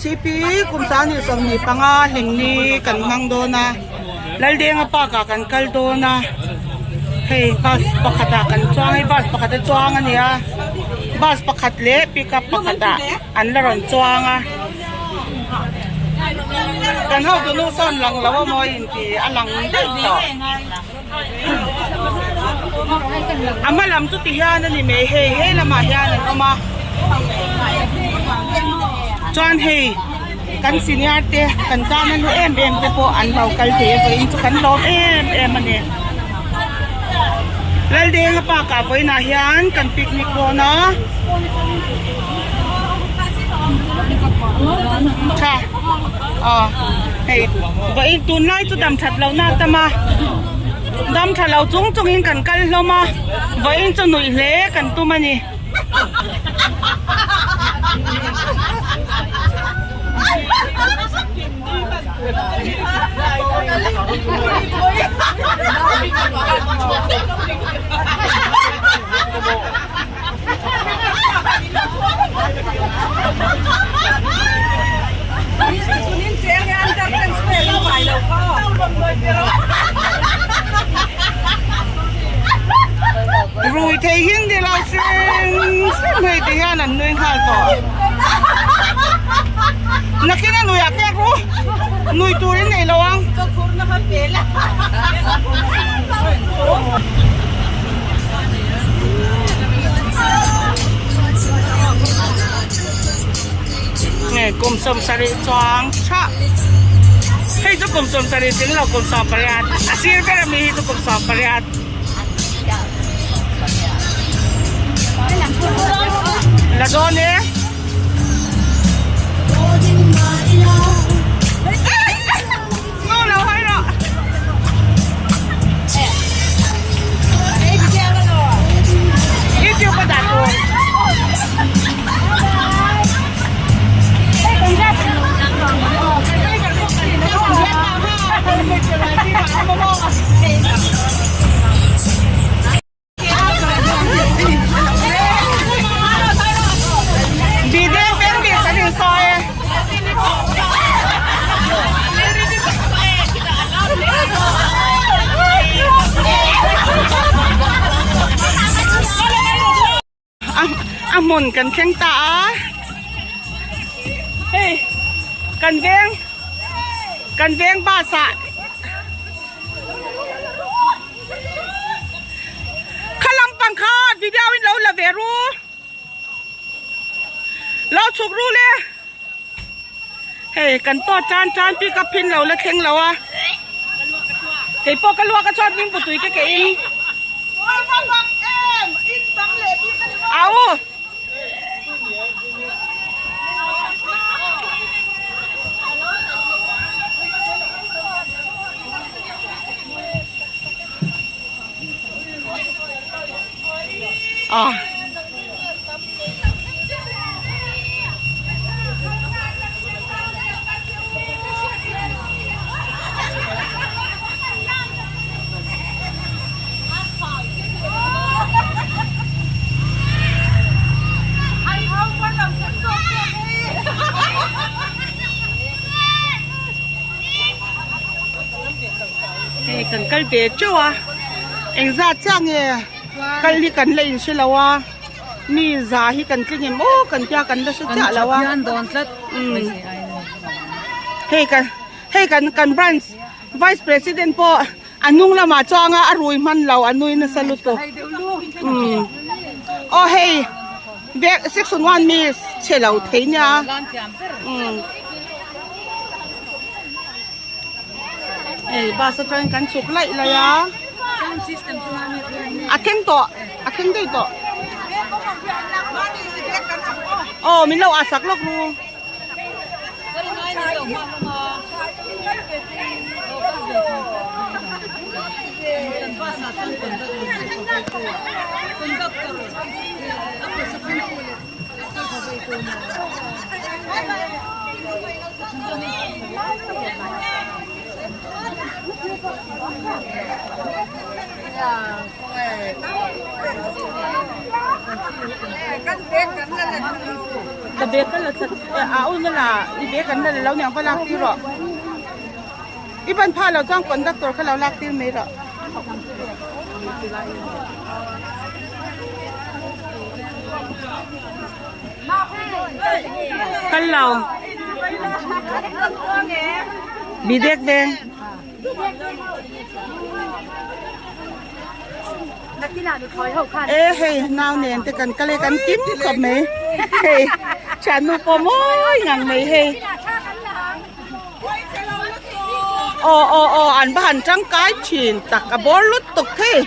MHCP kum 25 hlimni kan hmang dawn a Laldenga park ah kan kal dawn a hei bus pakhat ah kan chuang hei bus pakhat a chuang a ni a bus pakhat leh pickup pakhat ah an la rawn chuang a kan hotu nu sawn lang lo a maw inti a lang daih tawh. A hma lam chu ti hian a ni mai hei he lamah hian an awm a chuan hei kan senior te kan tana hlu em em te pawh an lo kal thei a vawiin chu kan lawm em em a ni Laldenga park ah vawiinah hian kan picnic dawn a tha aw hei vawiin tunlai chu dam that lohna a tam a dam tha lo chung chungin kan kal hlawm a vawiin chu nuih hle kan tum a ni. Rui thei hi ni lo hrim hrim hei ti hian an nui nghal tawh. Nakin a nuiah kek ru nui turin nei lo ang. Nge kum 70 chuang tha hei chu kum 70 tling lo kum 18 a sir ber ami hi chu kum 18 la dawn e. A hmun kan thleng ta a hei kan veng kan veng bus ah Kha lampang kha video in lo la ve ru. Lo chhuk ru le. Hei kan pawh tan tan pick up in lo la thleng lo a. Kei pawh ka luak a chuan hming putui te ke in. Au. Ah. Hei kan kal ve teuh a engzat chiah nge kal hi kan la inhre lo a mi za hi kan tling em aw kan tia kan la hre chiah lo a hei kan hei kan kan branch vice president pawh A hnung lamah chuang a rui hman lo a nui nasa lutuk umm aw hei vek 6 1 mi chhe lo thei nia umm hei bus atangin kan chhuk laih laih a a thleng tawh a thleng daih tawh aw min lo ah sak lawk ru. Ka bag ka la tlat a un a la i bag an la la lo niang va lak tir rawh i ban phah loh chuan conductor kha lo lak tir mai rawh. Kal lo Bidek veng. E hei nau nen te kan kal e kan kim khawp mai hei thiannu pawh mawi ngang mai hei aw aw aw an va han tangkai thin tak a bawr lutuk hei.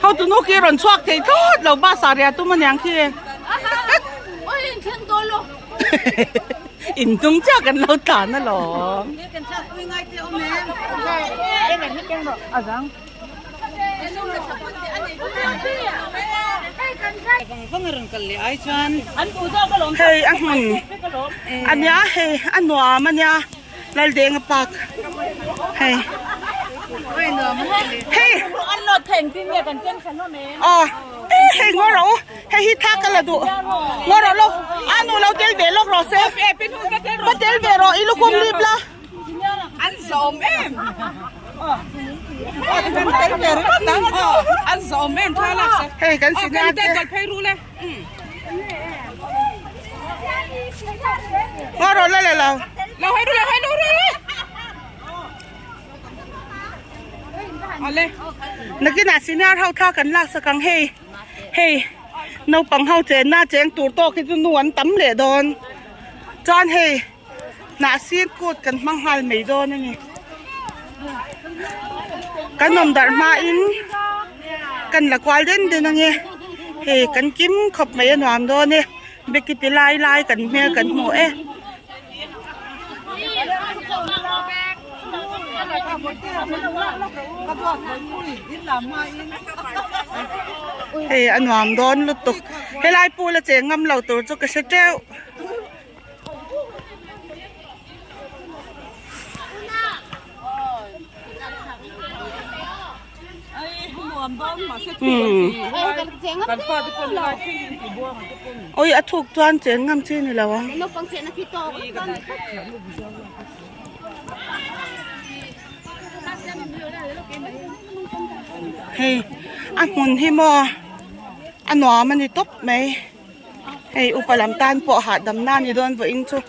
Hotu nu khi rawn chhuak thei thlawt lo bus ah riah tum aniang khi. In hnung chiah kan lo tlan alawm. Hei a hmun ania hei a nuam ania. Laldenga park hei hei aw e hei ngaw rawh u hei hi thak ka la duh ngaw rawh lawk a nu lo tel ve lawk rawh se va tel ve rawh i lukhum lip la an zawm em kan tel ve ringawt ang an zawm em thla lak se hei kan senior te Ngaw rawh la le lo. Lo hai ru lo hai ru ru. Ale. Nakinah senior ho thla kan lak sak ang hei. Hei naupang ho chenna cheng tur tawk hi chu nu an tam leh dawn. Chuan hei hnah sin kut kan hmang nghal mai dawn a ni. Kan awm darh hmain kan la kual den den ange. Hei kan kim khawp mai a nuam dawn e. Beki ti lai lai kan hmel kan hmu e. Hei a nuam dawn lutuk. Helai pool a cheng ngam lo tur chu ka hre teuh. Oi a thuk chuan cheng ngam chi ni lo ang. Hei a hmun hi maw a nuam a ni tawp mai. Hei upa lam tan pawh hahdam na ni dawn vawiin chu.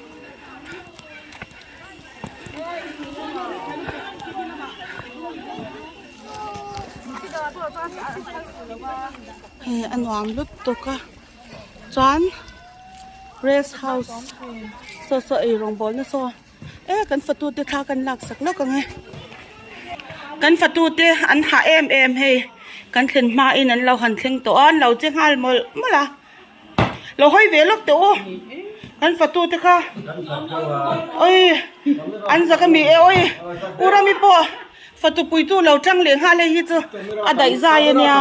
Hei a nuam lutuk a chuan rest house saw saw ei rawng bawl na saw e kan fatu te thla kan lak sak lawk ang e kan fatu te an hah em em hei kan thlen hma in an lo han thleng tawh a an lo che nghal mawlh mawlh a. Lo hawi ve lawk teh u kan fatu te kha oi an zak ami e oi u rami pawh fatu puitu lo tang leh nghal hei hi chu a daih zai ania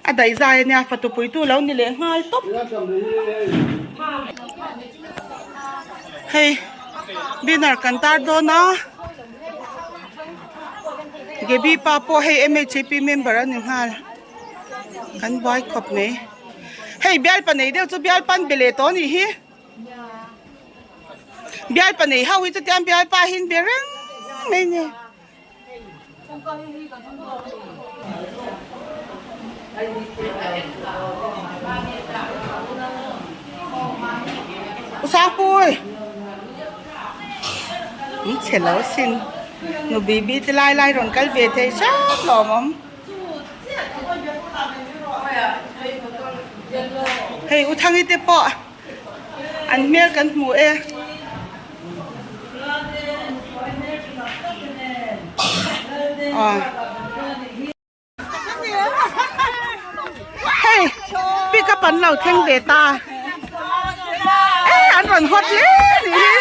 a daih zai ania fatu puitu lo ni leh nghal tawp hei banner kan tar dawn a Gaby pa pawh hei M_H_A_P member a ni nghal. Kan buai khawp mai. Hei bialpa nei deuh chu bialpa an be leh tawh a nih hi. Bialpa nei ho hi chutiang bialpa hi an be reng mai a ni. U Sangpui. In chhe lo sin. Nu Bibi te lai lai rawn kal ve thei hrep lawm awm. Hei u Thangi te pawh an hmel kan hmu e. Hei pick up an lo thleng ve ta. E an rawn hawt hle ni hi.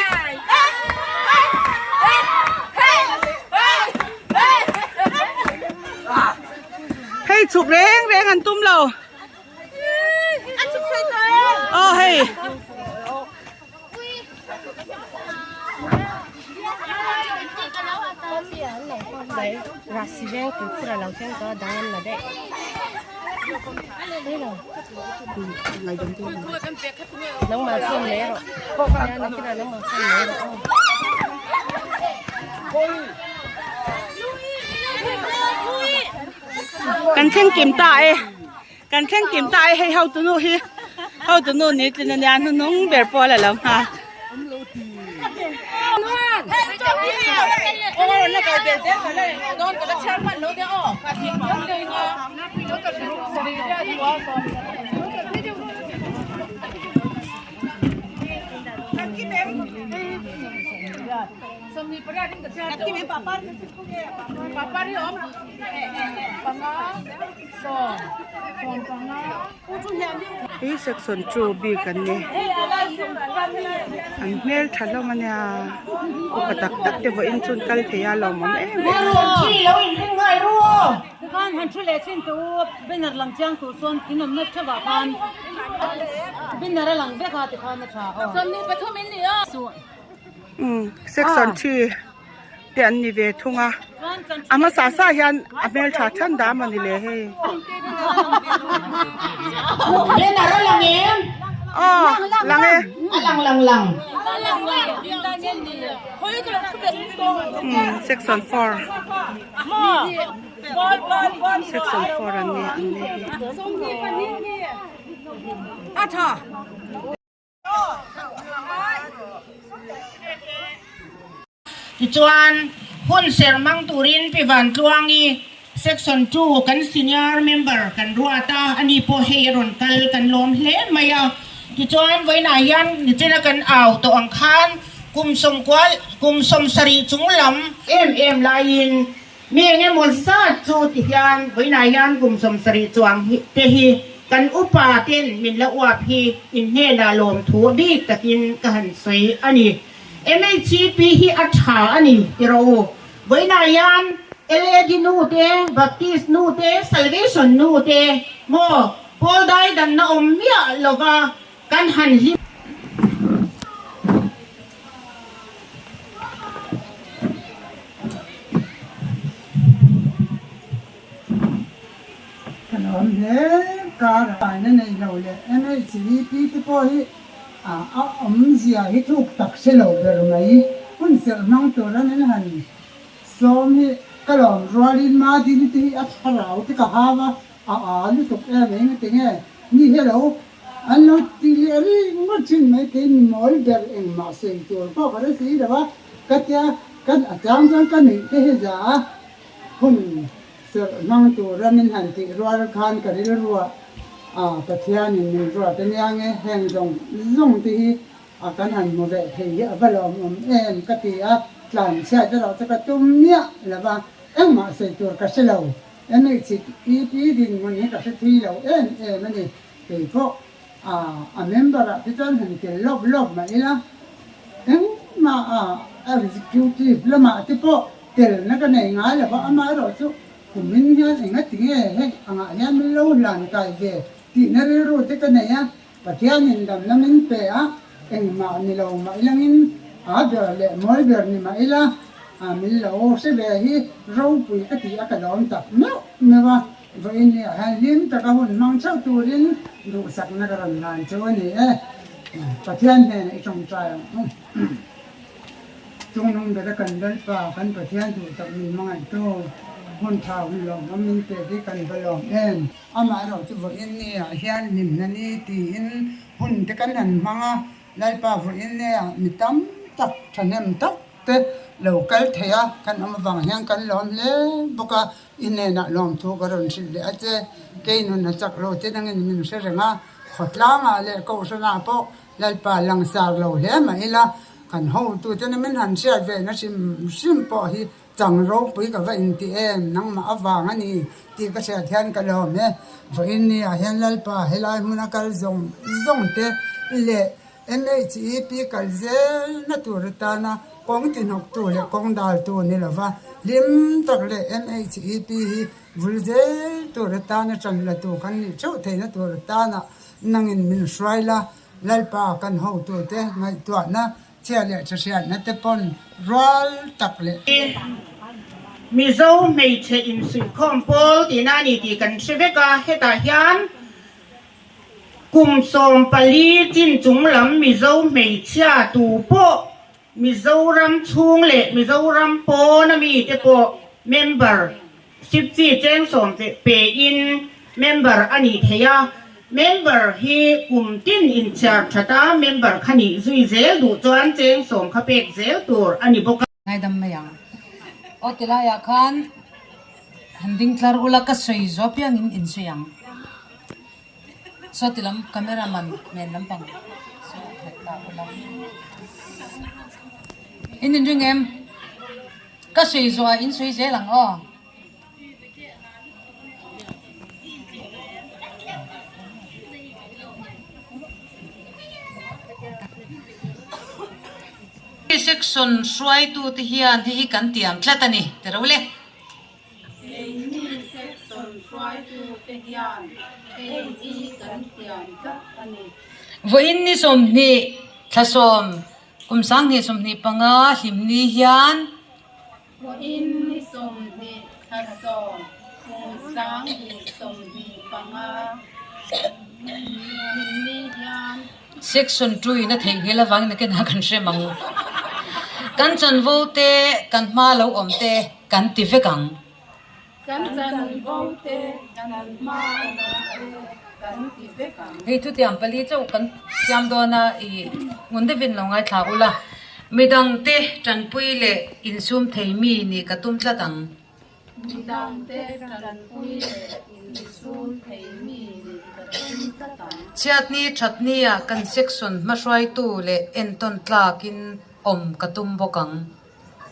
Hei chhuk reng reng an tum lo. Aw hei. mai Rahsi veng tuikhur a lo thleng tawh a dang an la daih nangmah chuan lei rawh nia nakinah nangmah chuan lei rawh aw. Kan thleng kim ta e kan thleng kim ta e hei hotu nu hi hotu nu ni tlin ania hnuhnung ber pawh a la lo nghak. Hi section 2 bik an ni an hmel tha hlawm a nia upa tak tak te vawiin chu an kal thei a lawmawm em em section 3 te an ni ve thung a a hmasa sa hian a hmeltha than dah mawni le hei aw lang e section 4 section 4 an ni an ni hi. Tichuan, hun ser mang turin Pi Vantluangi, Section 2 kan senior member kan ruat a, ani pawh hei a rawn kal kan lawm hle mai a. Tichuan, vawiinah hian nichina kan au tawh ang khan kum sawmkual, kum 70 chung lam em em laiin Mi eng emaw zat chu ti hian vawiinah hian kum 70 chuang te hi kan upa ten min la uap hi in hnenah lawmthu a bik takin ka han sawi a ni. MHCP hi a tha a ni ti rawh u. Vawiinah hian LAD nu te, Baptist nu te, Salvation nu te maw pawl dai danna awm miah lova kan han hlim. Ka lawm hle kar faina nei lo leh MHCP te pawh hi a awmzia hi thuk tak hre lo ber mai. Hun serh hmang tura min han sawm hi ka lawm rualin Madin te hi a thlarau te ka hau a, a aa lutuk em engati nge ni hello An lo ti leh ringawt thin mai thei mi mawl ber engmah sawi tur pawh ka hre si lo a, ka tia kan a chang chuan ka nuih te hi za a, hun serh hmang tura min han tih rual khan ka rilruah a Pathianin min ruat a nia nge heng zawng zawng te hi a kan han hmu veh thei hi a va lawmawm em ka ti a, tlanchhiat erawh chu ka tum miah lo va, engmah sawi tur ka hre lo, MHCP dinhmun hi ka hre thui lo em em a ni. Kei pawh a member ah te chuan han tel lawp lawp mah ila, engmah a executive lamah te pawh telna ka nei ngai lo va, amaherawh chu kumin hian engati nge heng angah hian min lo hlan kai ve tihna rilru te ka nei a, Pathianin damna min pe a, engmah ni lo mah ilangin a ber leh mawi ber ni mah ila min lo hre ve hi ropui ka ti a ka lawm tak meuh meuh a. Vawiin ni ah hian hlim taka hun hmang theuh turin duhsakna ka rawn hlan chu a ni e. Pathian hnenah i tawngtai ang u. Chungnung bera kan Lalpa, kan Pathian duhtak min hmangaihtu, hun tha hun lawmawm min pek hi kan va lawm em. Amaherawh chu vawiin ni ah hian hlimna ni tiin hun te kan han hmang a, Lalpa vawiin ni ah mi tam tak thahnem tak te lo kal thei a, kan awm avang hian kan lawm hle bawk a. I hnenah lawmthu ka rawn hrilh leh a che, kei nun a chak lo che nangin min hre reng a, khawtlangah leh kohhranah pawh Lalpa langsar lo hle mah ila, kan hotute min han hriat ve na hrim hrim pawh hi chang ropui ka va inti em, nangmah avang a ni tih ka hriat hian ka lawm e. Vawiin ni ah hian Lalpa helai hmuna kal zawng zawng te leh MHEP kal zelna tur atana kawng tihnawktu leh kawng daltu ni lova, hlim tak leh MHEP hi vul zel tur atana tan la tu kan nih theuh theihna tur atana nangin min hruai la, Lalpa kan hotute ngaihtuahna chhia leh thahriatna te pawn rual tak leh. Mizo hmeichhe insuihkhawm pawl tihna a ni tih kan hre vek a, hetah hian kum 14 chin chung lam Mizo hmeichhia tu pawh Mizoram chhung leh Mizoram pawn a mi te pawh member ship fee cheng sawm pe in member a nih theih a, member hi kum tin inchhiar that a member kha nih zui zel duh chuan cheng sawm kha pek zel tur a ni bawk a. Ngaidam mai ang. Aw ti laiah khan han ding tlar ula ka sawi zuah piangin in sawi ang. Saw ti lam camera man nen lampang saw theih ta ula. In inring em? Ka sawi zuah in sawi zel ang aw. Section hruaitute hian hei hi kan tiam tlat a ni, ti ro le. Keini section hruaitute hian hei hi kan tiam tlat a ni. Vawiin ni 20 thla sawm kum 2025 hlimni hian. Vawiin ni 20 thla sawm kum 2025 hlimni hian. Section 2 in a theihnghilh avangin a kenah kan hrem ang. Kan chanvo te, kan hma lo awm te kan ti vek ang. Kan chanvo te, kan hma lo awm te kan ti vek ang. Hei thutiang pali chauh kan siam dawn a, i ngun deuhin lo ngaithla ula. Midangte tanpui leh insum thei mi nih ka tum tlat ang. Midangte tanpui leh insum thei mi nih ka tum tlat ang. Chhiatni thatnia kan section hmahruaitu leh entawn tlakin awm ka tum bawk ang.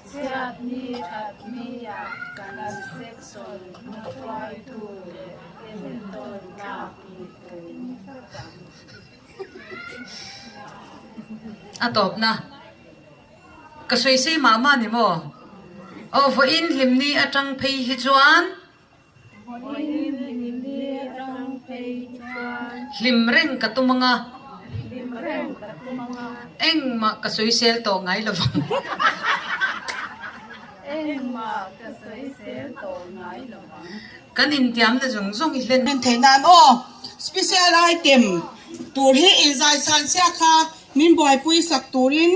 Chhiatni thatnia kan section hmahruaitu leh entawn tlak nih ka tum tlat ang. A tawpna. Ka sawi sei mah mah ni maw? Aw vawiin hlimni atang phei hi chuan. Vawiin hlimni atang phei chuan. Hlim reng ka tum anga. Hlim reng ka tum anga. Engmah ka sawi sel tawh ngai lo vang. Engmah ka sawi sel tawh ngai lo vang. Kan intiamna zawng zawng i hlen. Hlen theih nan aw special item tur hi inzaichhan sia kha Min buaipui sak turin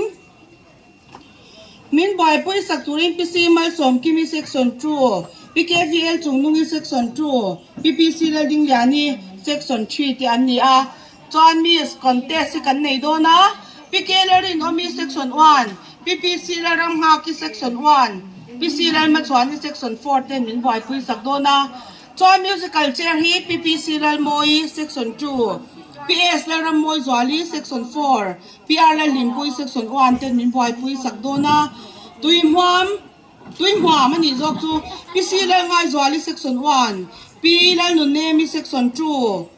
Min buaipui sak turin PC Malsawmkimi Section 2, PKVL Chungnungi Section 2, PPC Laldingliani Section 3 te an ni a. Chuan Miss Contest hi kan nei dawn a, PK Lalrinawmi Section 1, PPC Lalramnghaki Section 1, PC Lalmachhuani Section 4 ten min buaipui sak dawn a. Chuan Musical Chair hi PPC Lalmawi, Section 2, PS Lalrammawi Zuali, Section 4, PR Lalhlimpui, Section 1 ten min buaipui sak dawn a. Tui hmuam, Tui hmuam a nih zawk chu PC Lalngaizuali, Section 1, Pi Lalnunnemi, Section 2,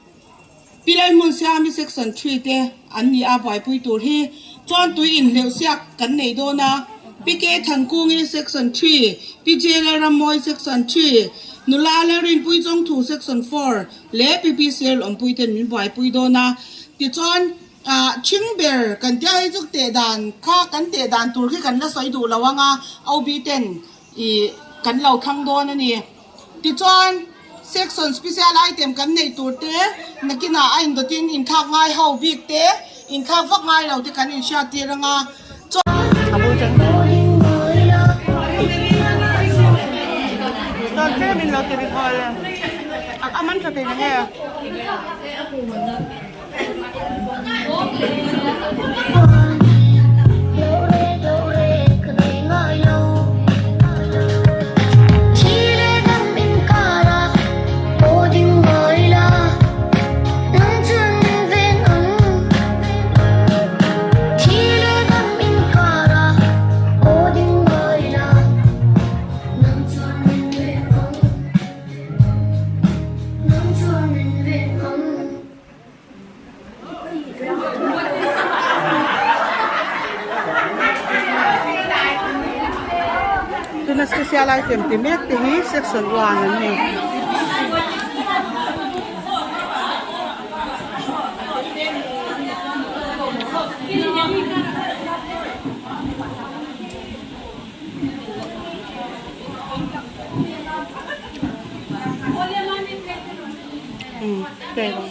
Pi Lalhmunsiami, Section 3 te an ni a buaipui tur hi. Chuan tui inhleuh siak kan nei dawn a, Pi K Thankungi, Section 3, Pi J Lalrammawi, Section 3, Nula Lalrinpui Chawngthu, Section 4, leh Pi P C L Awmpui ten min buaipui dawn a. Tichuan, thing ber kan tia hei chu teh dan kha kan teh dan tur khi kan la sawi duh lo ang a, OB ten i kan lo thlang dawn a ni. Tichuan, section special item kan neih tur te, nakinah a indawtin inthlak ngai ho bik te, inthlak vak ngai lo te kan inhriat tir ang a. Tuna special item ti mek te hi section 1 an ni. Play ang.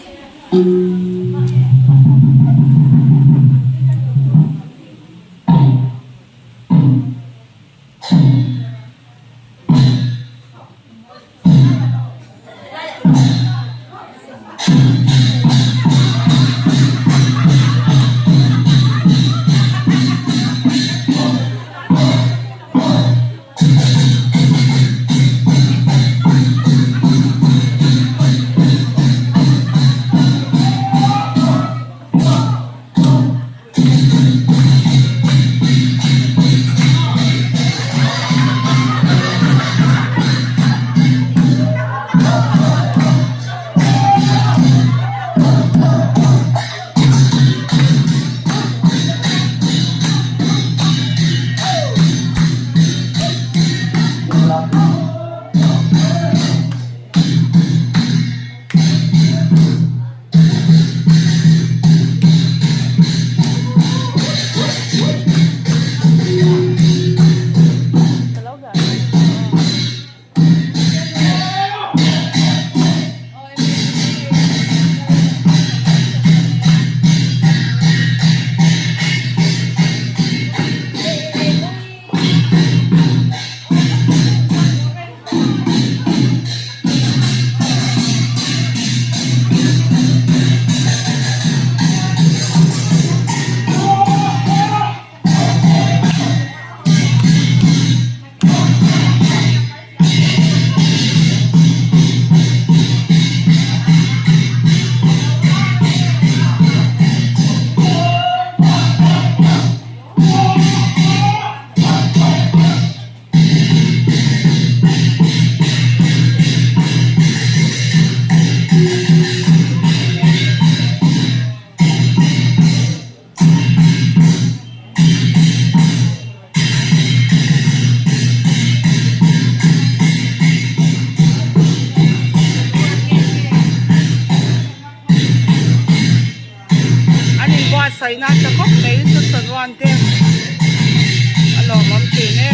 An inbuatsaihna a tha khawp mai section one te a lawmawm thin e.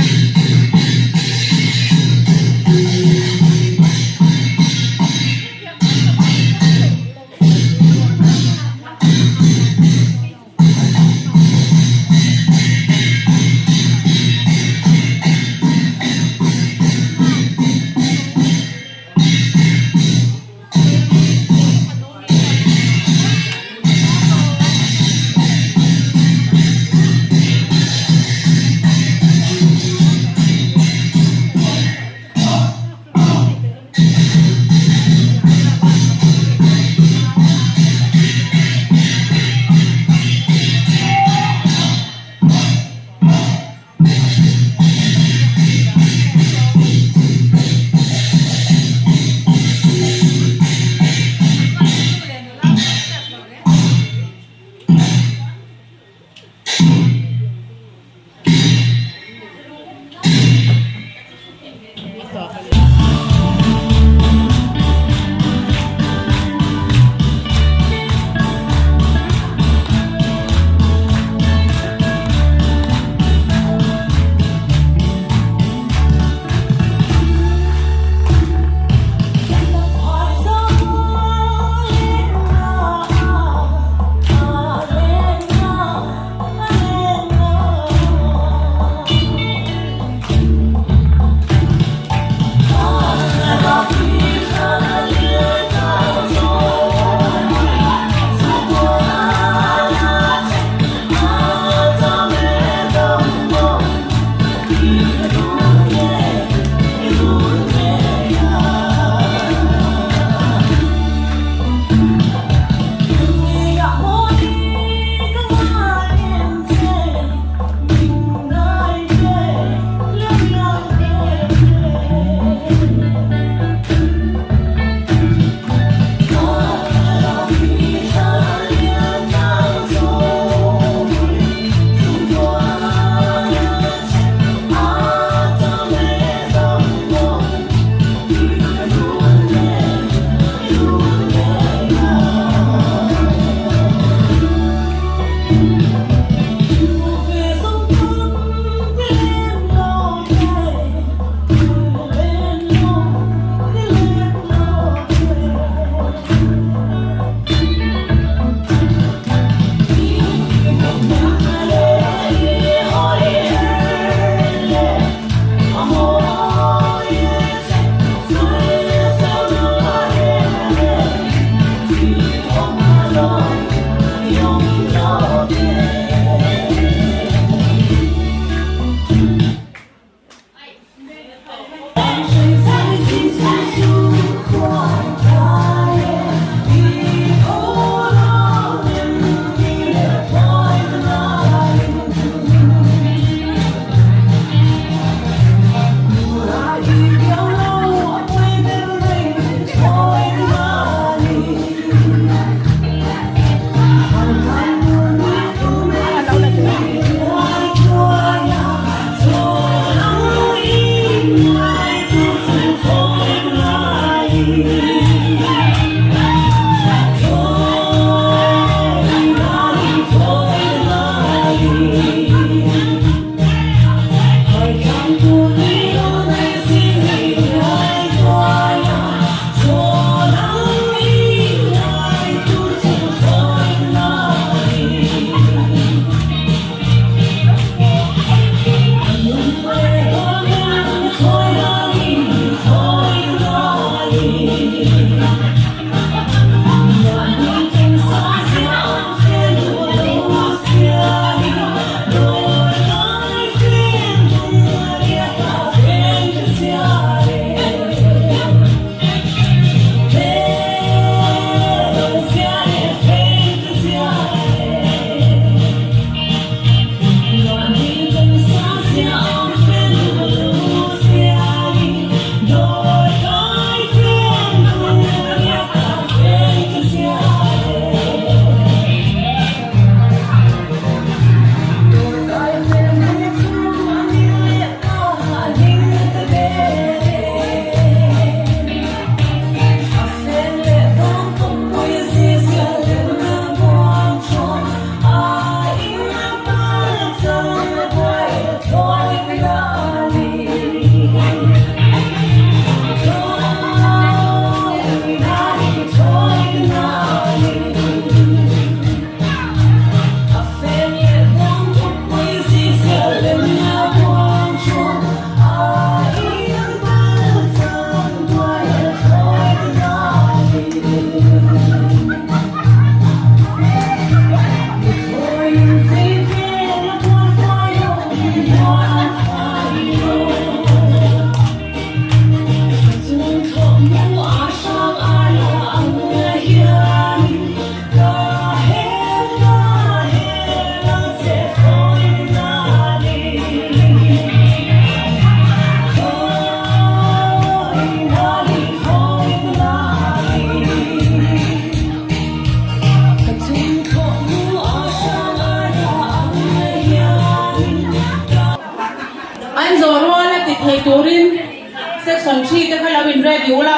Section 3 te kha lo in ready ula,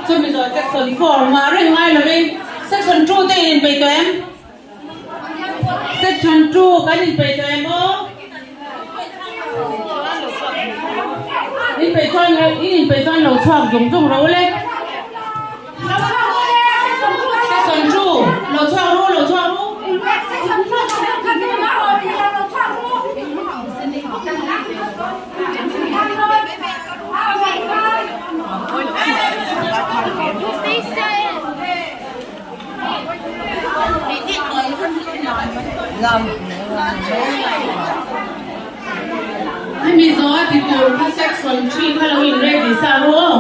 chumi zawh Section 4 nghah reng ngai lovin Section 2 te in inpeih tawh em? Section 2 kan inpeih tawh em aw? Inpeih chuan in inpeih chuan lo chhuak zung zung rawh ule. Section 2 lo chhuak ru lo chhuak ru. Hemi zawh a ti tur kha section 3 kha lo in ready sa ru aw.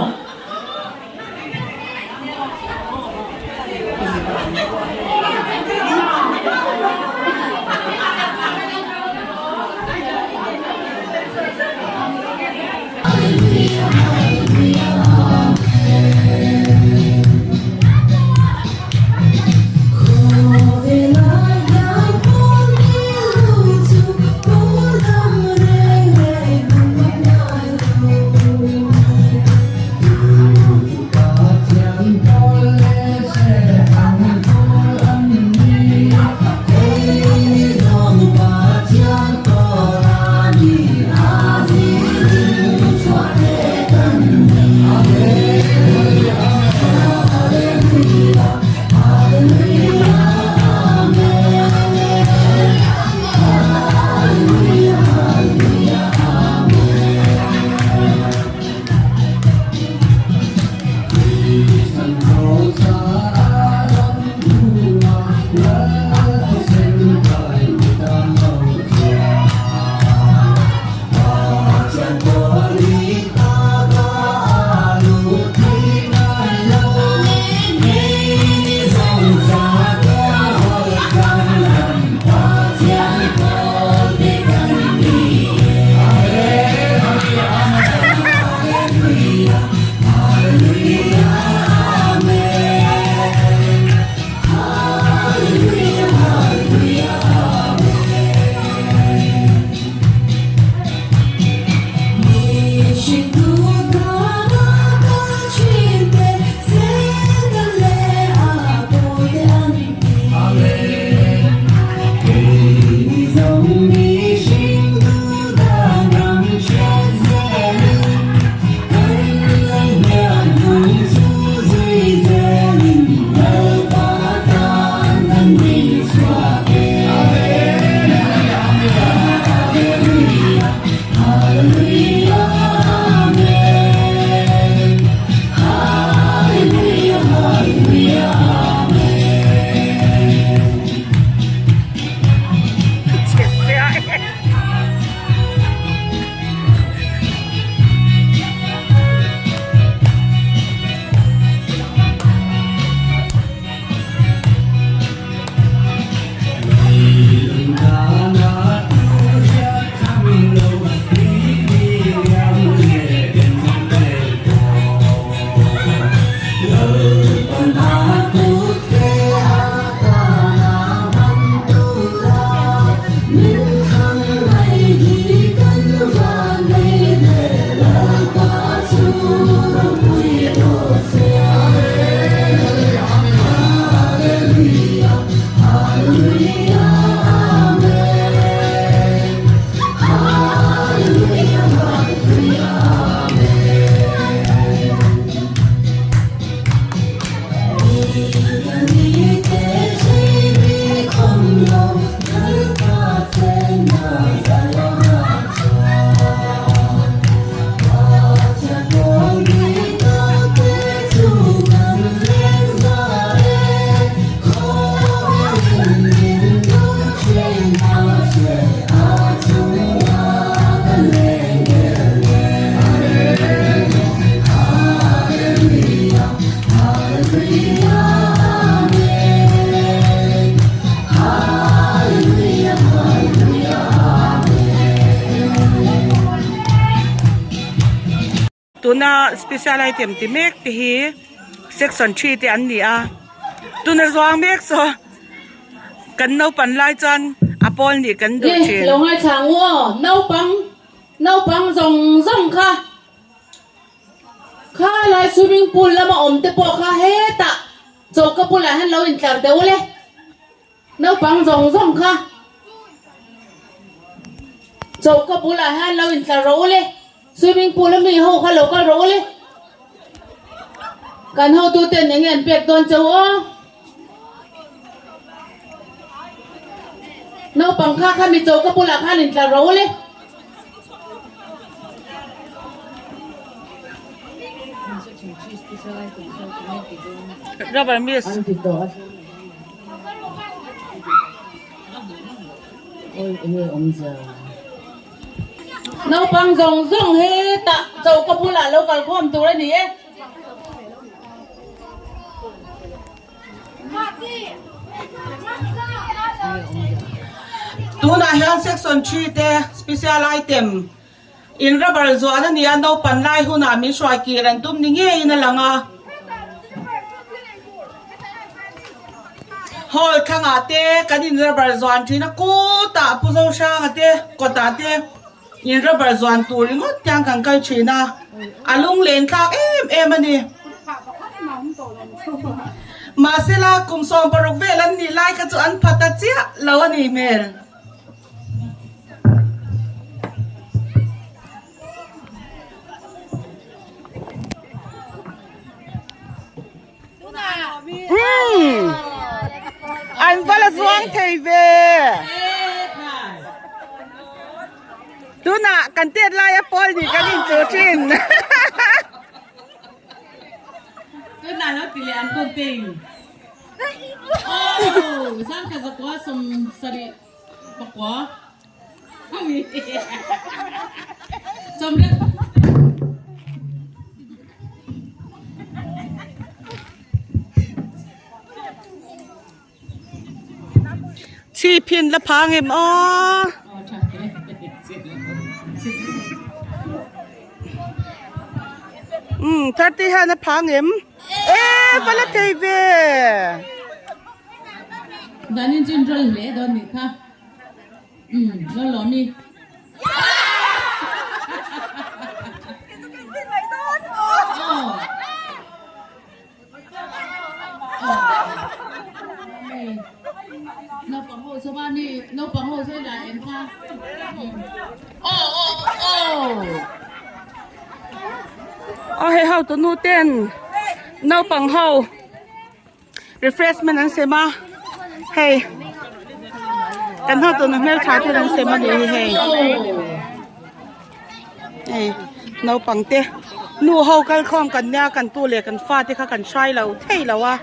Tuna special item ti mek te hi section 3 te an ni a tuna zuang mek saw kan naupan lai chuan a pawl nih kan duh thin. Lo ngaithla ang u aw, naupang naupang zawng zawng kha. Kha lai swimming pool lama awm te pawh kha hetah choka bulah hian lo intlar deuh le. Naupang zawng zawng kha choka bulah hian lo intlar rawh u le. Swimming pool a mi ho kha lo kal rawh u le. Kan hotuten enge an pek dawn cheu aw. Naupang kha kha mi choka bulah khan intlar rawh u le. Rubber miss. Naupang zawng zawng hetah choka bulah lo kalkhawm tur a ni e. Tunah hian section 3 te special item in rubber zuan a ni a, naupan lai hunah min hruai kir an tum ni ngeiin a lang a. Hall thlangah te kan in rubber zuan thin a, kutah Pu Zohranga te kawtah te in rubber zuan tur ringawt hian kan kal thin a, a lunglen thlak em em a ni. Mahsela kum 16 vel an nih lai kha chu an pha ta chiah lo a nih hmel. Umm an va la zuang thei ve tunah kan tet laia pawl nih kan inchu thin. Tunah lo ti leh ang counting. Oh, zan ka zakua som sari pakua. Som Chhiphin la phang em aw. Umm 30 hian a phang em. E va la thei ve. Zanin chu in rawl hle dawn nih kha. Umm lo lawm i. Naupang ho chuan ni naupang ho chuan la em kha. Aw aw aw. Aw hei ho tu nu ten naupang ho refreshment an sem a hei kan ho tu nu hmeltha ten an sem a ni hi hei hei naupang te nu ho kal khawm kan nia kan tu leh kan fa te kha kan hrai lo thei lo a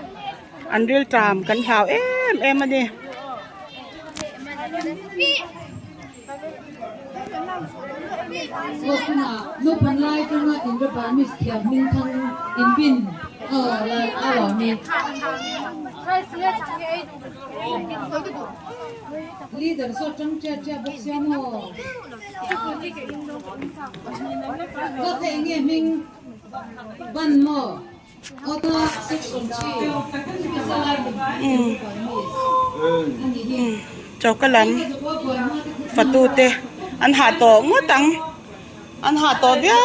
an riltam kan hlau em em a ni. Naupang lai atanga in rubber miss thiam hming thang in bin a lo ni. Leader saw tang tia tia bawk sia maw? Ka theih nge hming ban maw? Choka lam fatu te an hah tawh ngawt ang an hah tawh viau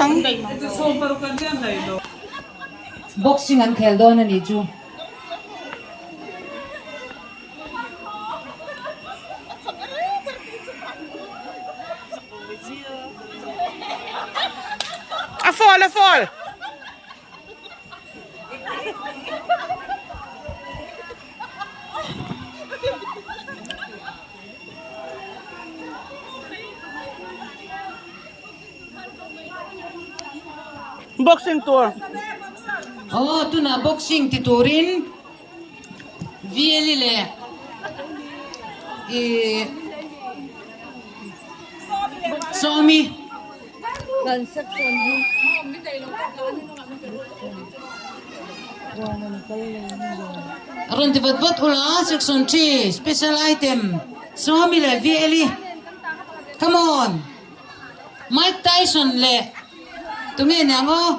ang. Boxing an khel dawn a nih chu. A fall a fall. Boxing tur. Aw tunah boxing ti turin VLE leh ih Sawmi. Rawn ti vat vat ula section 3 special item Sawmi leh VLE come on Mike Tyson leh tunge niang aw.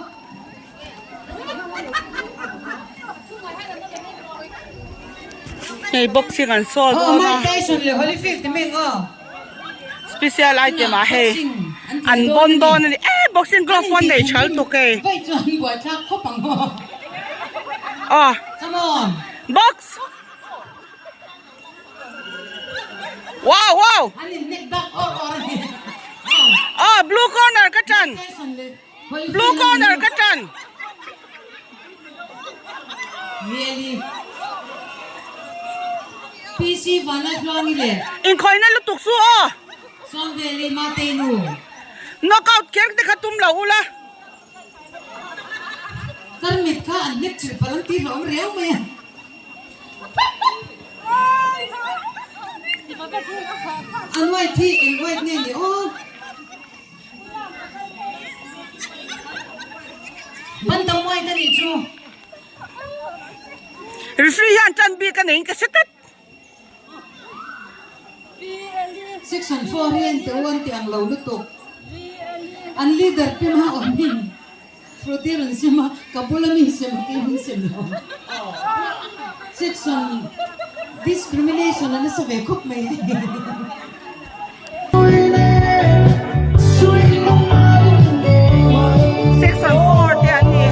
Hei boxing an sawl dawn a. Mike Tyson leh Holyfield ti mai ang aw. Special item ah hei an bawn dawn a ni e. Boxing glove pawh an nei tha lutuk e. Vawi chuan buaithlak khawp ang maw? Aw. Come on. Box. Wow wow. An in nek dak awr awr a ni. Aw blue corner ka tan. Blue corner ka tan. Really. PC Vanlaltluangi leh. Inkhawihna lutuk chu aw. Sawmveli Mateinu. Knockout kher te kha tum lo ula. Tarmit kha an hnek chilh palh an tih hlawm riau mai a. An white hi eng white nge ni aw. Bantam white a nih chu. Referee hian tan bik a neiin ka hre tlat. Section 4 hi an teu an ti ang lo lutuk. An leader pim a awm in Shruti rawn sem a, ka bula mi sem a kei min sem lo. Section discrimination a nasa ve khawp mai. Section 4 te an ni.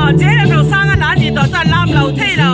Aw J M Rosanga la ni tawh chuan lam lo thei lo.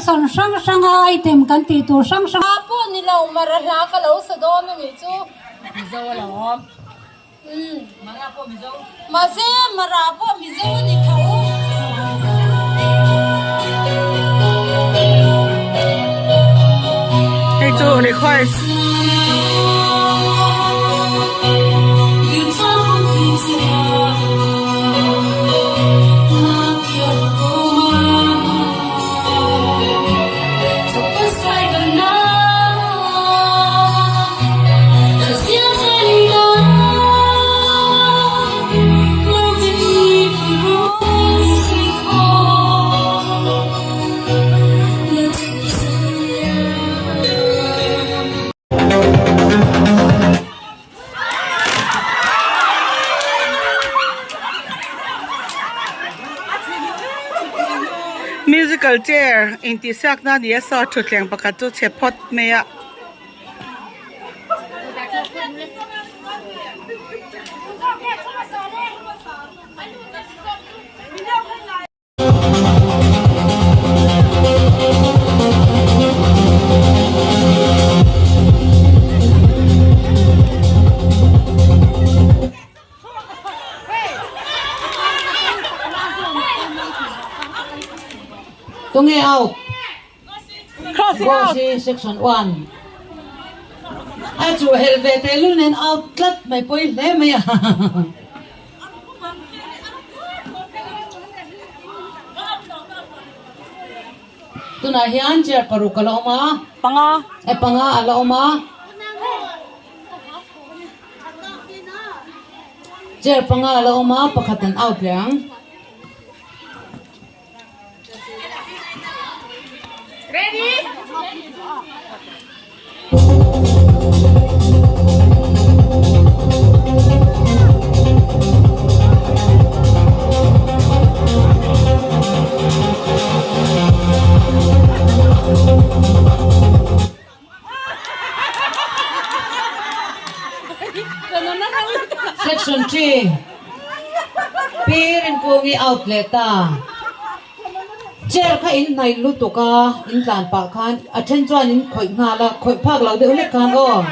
Section hrang hranga item kan tih tur hrang hrang. Hla pawh ni lo, Mara hla ka lo sa dawn a nih chu. Mizo a lo awm. Umm. Mara pawh Mizo. Mahse Mara pawh Mizo a ni tho. Hei chu request. Musical chair intihsiakna a ni a saw thutthleng pakhat chu chhe phawt mai a. Tunge out? Gosi section 1. A chu hel ve te lul nen out tlat mai pawi hle mai a. Tunah hian chair paruk a la awm a. Panga. E panga a la awm a. Chair panga a la awm a, pakhat an out leh ang. Ready? Section 3 Pi Rinkungi out leh ta. Chair kha in hnaih lutuk a, in tlan pah khan a then chuan in khawih nghal a, khawih phak lo deuh hlek khan aw.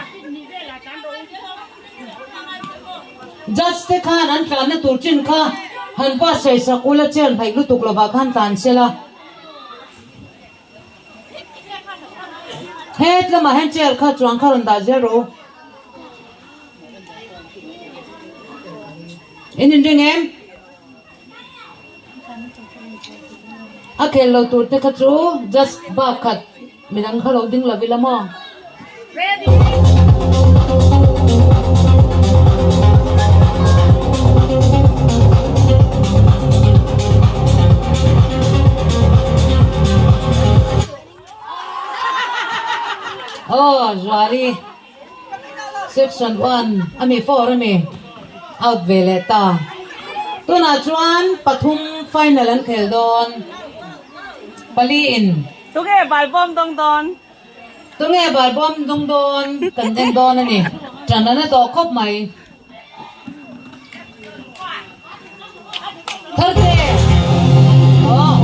Judge te khan an tlanna tur chin kha han pass sawi sak ula chair hnaih lutuk lovah khan tlan sela. Het lamah hian chair kha chuang kha rawn dah zel rawh u. In inring em? A khel lo tur te kha chu just bak khat midang kha lo ding lo ila maw? Aw Zuali section 1 ami 4 ami out ve leh ta tunah chuan pathum final an khel dawn pali in Tunge balbawm dawng dawn? Tunge balbawm dawng dawn kan en dawn a ni tan a na tawh khawp mai. Tharte aw.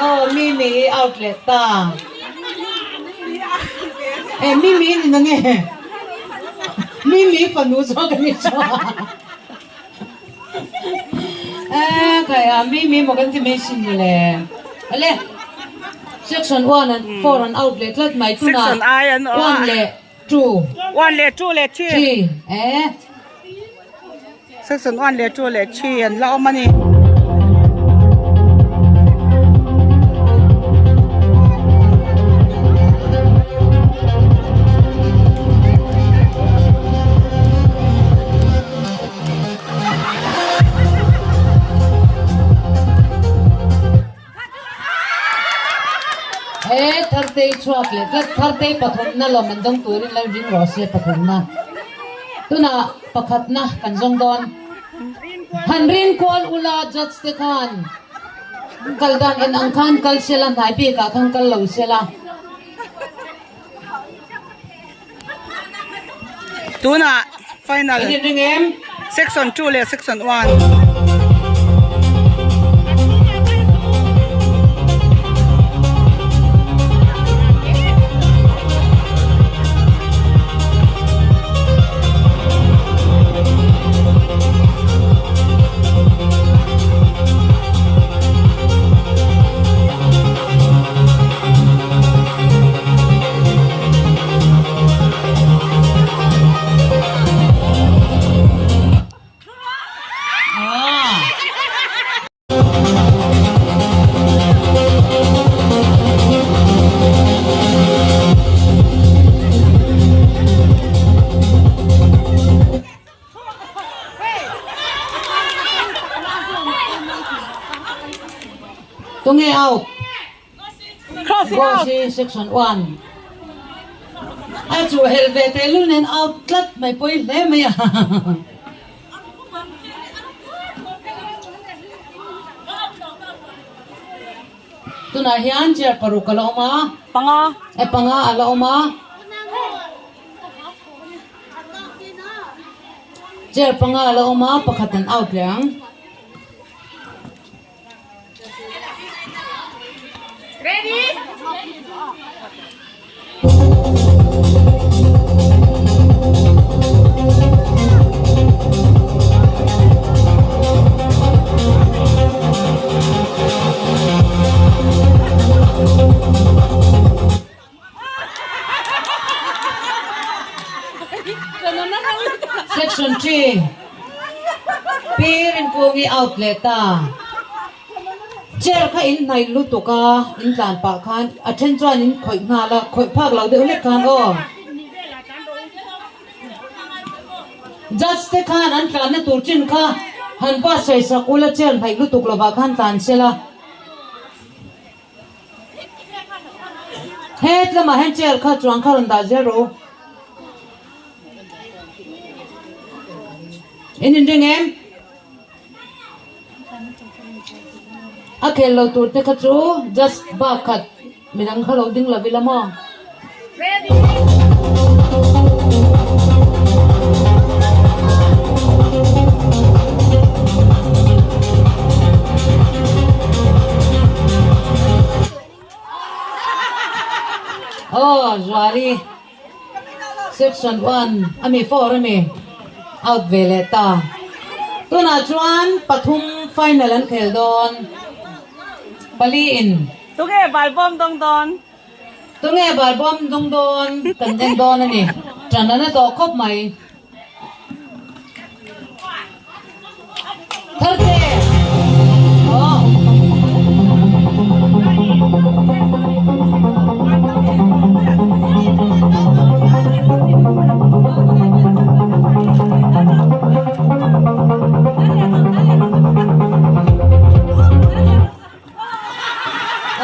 Aw Mimi i out leh ta. E Mimi ni na nge? Mimi fanu zawk a ni chuan. E kai a Mimi maw kan ti mai sin le. Ale section 1 and 4 an out leh tlat mai tuna. Section I an 1 leh 2. 1 leh 2 leh 3. 3 e. Section 1 leh 2 leh 3 an la awm a ni. He Thartei chhuak leh tlat Thartei pathumna lawm an dawng turin lo ring rawh se pathumna tunah pakhatna kan zawng dawn han rin kual ula judge te khan. Kal dan en ang khan kal sela hnai bikah khan kal lo sela. Tunah final section 2 leh section 1. Tunge out? Gosi section 1. A chu hel ve te lul nen out tlat mai pawi hle mai a. Tunah hian chair paruk a la awm a. Panga. E panga a la awm a. Chair panga a la awm a, pakhat an out leh ang. Ready? Section 3 Pi Rinkungi out leh ta. Chair kha in hnaih lutuk a, in tlan pah khan a then chuan in khawih nghal a, khawih phak lo deuh hlek khan aw. Judge te khan an tlanna tur chin kha han pass sawi sak ula chair hnaih lutuk lovah khan tlan sela. Het lamah hian chair kha chuang kha rawn dah zel rawh u. In inring em? A khel lo tur te kha chu just bak khat midang kha lo ding lo ila maw? Aw Zuali Section 1 ami 4 ami out ve leh ta. Tunah chuan pathum final an khel dawn. Pali in. Tunge balbawm dawng dawn? Tunge balbawm dawng dawn kan en dawn a ni. Ṭan a na tawh khawp mai. Tharte! Aw.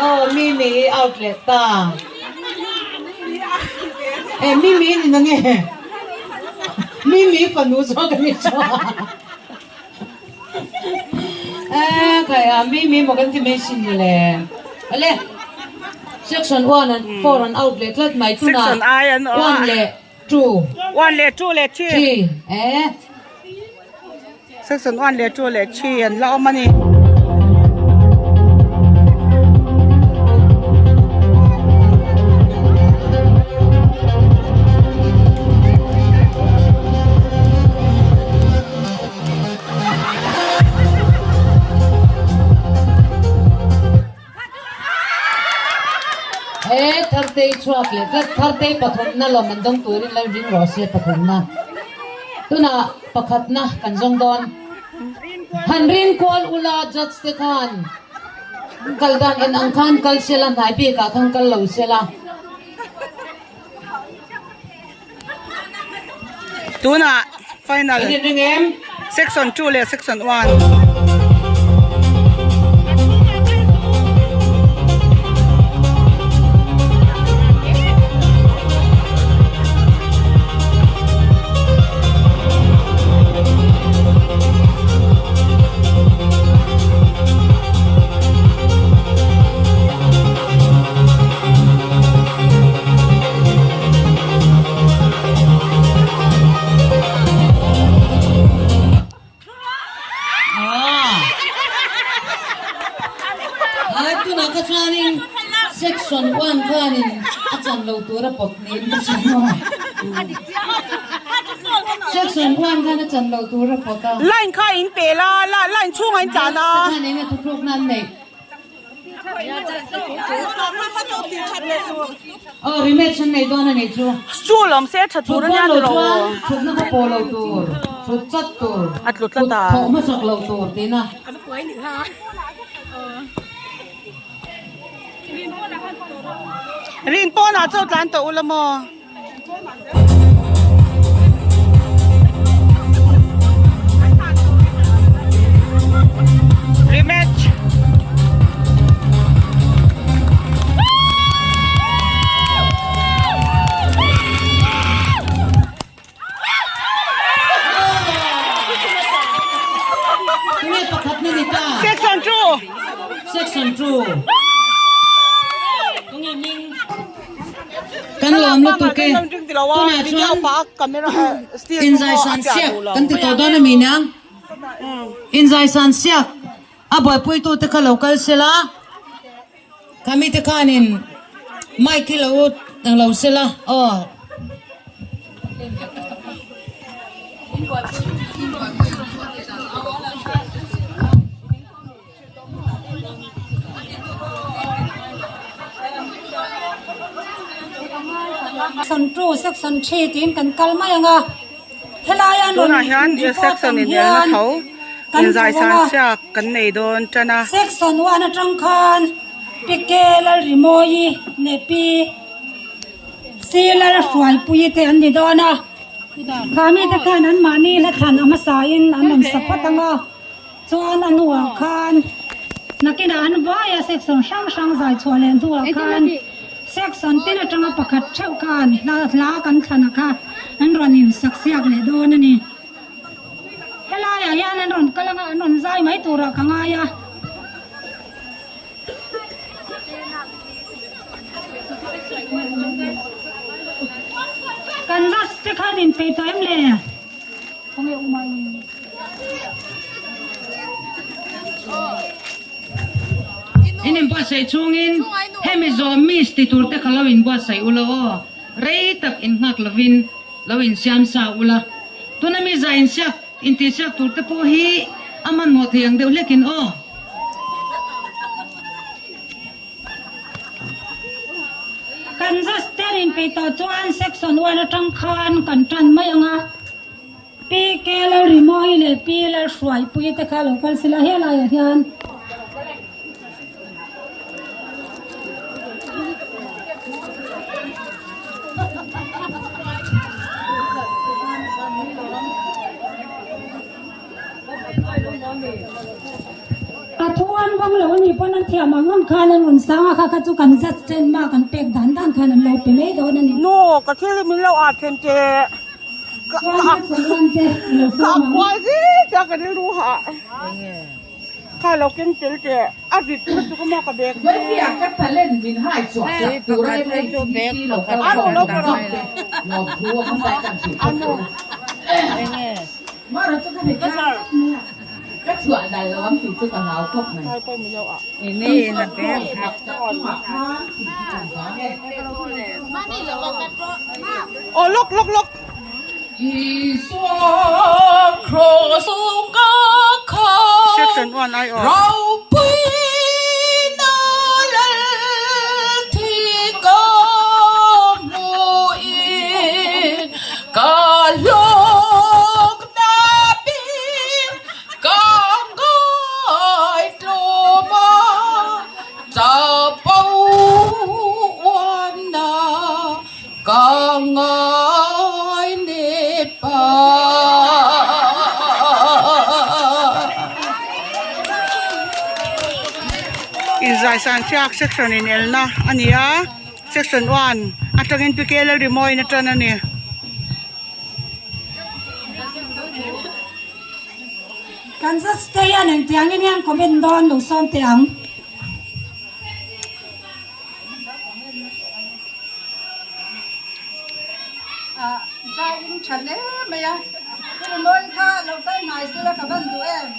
Aw Mimi i out leh ta. E Mimi ni na nge? Mimi fanu zawk a ni chuan. E khai a Mimi maw kan ti mai sin mawle. Ale section 1 and 4 an out leh tlat mai tunah Section I an awm a. 1 leh 2. 1 leh 2 leh 3. 3 e. Section 1 leh 2 leh 3 an la awm a ni. He Thartei chhuak leh tlat Thartei pathumna lawm an dawng turin lo ring rawh se pathumna tunah pakhatna kan zawng dawn han ring kual ula judge te khan kal dan en ang khan kal sela hnai bikah khan kal lo sela. Tunah final section 2 leh section 1. khanin section one khanin a chan lo tur a pawt niin ka hria Section one khan a chan lo tur a pawt a. Line kha in pe la, line chhungah in tlan a. Khan enge thuthlukna an neih? Aw rematch an nei dawn a nih chu. Stool awm se tha tur a nia Thut tilo. chuan thutna kha pawh lo tur, thut chat tur, A tlu tlat a. thawh hmasak lo tur tihna. Rin pawnah chaw tlan tawh ula maw? Rematch. Tunge pakhat na ni ta? Section 2. Section 2. Tunge ming? Kan lawm lutuk e. Tunah chuan inzai san siak kan ti tawh dawn a mi nia. Inzai san siak a buaipui tute kha lo kal sela. Khami te khanin mic hi lo lo sela aw. Section 2, Section 3 tiin kan kal mai ang a, helai a rawn Tunah hian report section ang in elna hian tho kan inzai duh san ang a. siak kan nei dawn tan a. Section 1 atang khan Pi Ke Lalrimawi leh Pi C Lalhruaipuii te an ni dawn a, khami te khan anmahni hla thlan a hmasain an rawn sa phawt ang a. Chuan a hnuah khan nakinah an vai a section hrang hrang zai chhuah leh hnuah khan section tin atanga pakhat theuh khan hla hla kan thlan a kha an rawn in sak siak leh dawn a ni. Helaiah hian an rawn kal anga an rawn zai mai turah ka ngai a. Kan bus te khan inpeih tawh em le? In inbuatsaih chungin hemi zawm miss ti tur te kha lo inbuatsaih ula aw, rei tak innghak lovin lo insiam sa ula. Tuna mi zah insiak intihsiak tur te pawh hi a hmanhmawh thei ang deuh hlekin aw. Kan Zostel inpeih tawh chuan Section 1 atang khan kan tan mai ang a. Pi Ke Lalrimawi leh Pi Lalhruaipuii te kha lo kal sela helaiah hian. A thu an vang lo a nih pawn an thiam ang ang khan an rawn sang a, kha kha chu kan zat chen mark an pek dan dan khan an lo pe mai dawn a ni. Nu, ka thil hi min lo at then teh. Ka ka kual zet a ka rilru hah. Kha lo keng tel teh a rit lutuk a maw ka bag chu. Ano lo ka rawh. Ano. Aw lawk lawk lawk. Section 1 ai aw. Inzai san siak section in elna a ni a section 1 atangin Pi K Lalrimawiin a tan a ni. Kansas te hian engtiangin hian comment dawn lo sawm teh ang. Zai in tha hle mai a, rimawi kha lo kal hnai sela ka van duh em?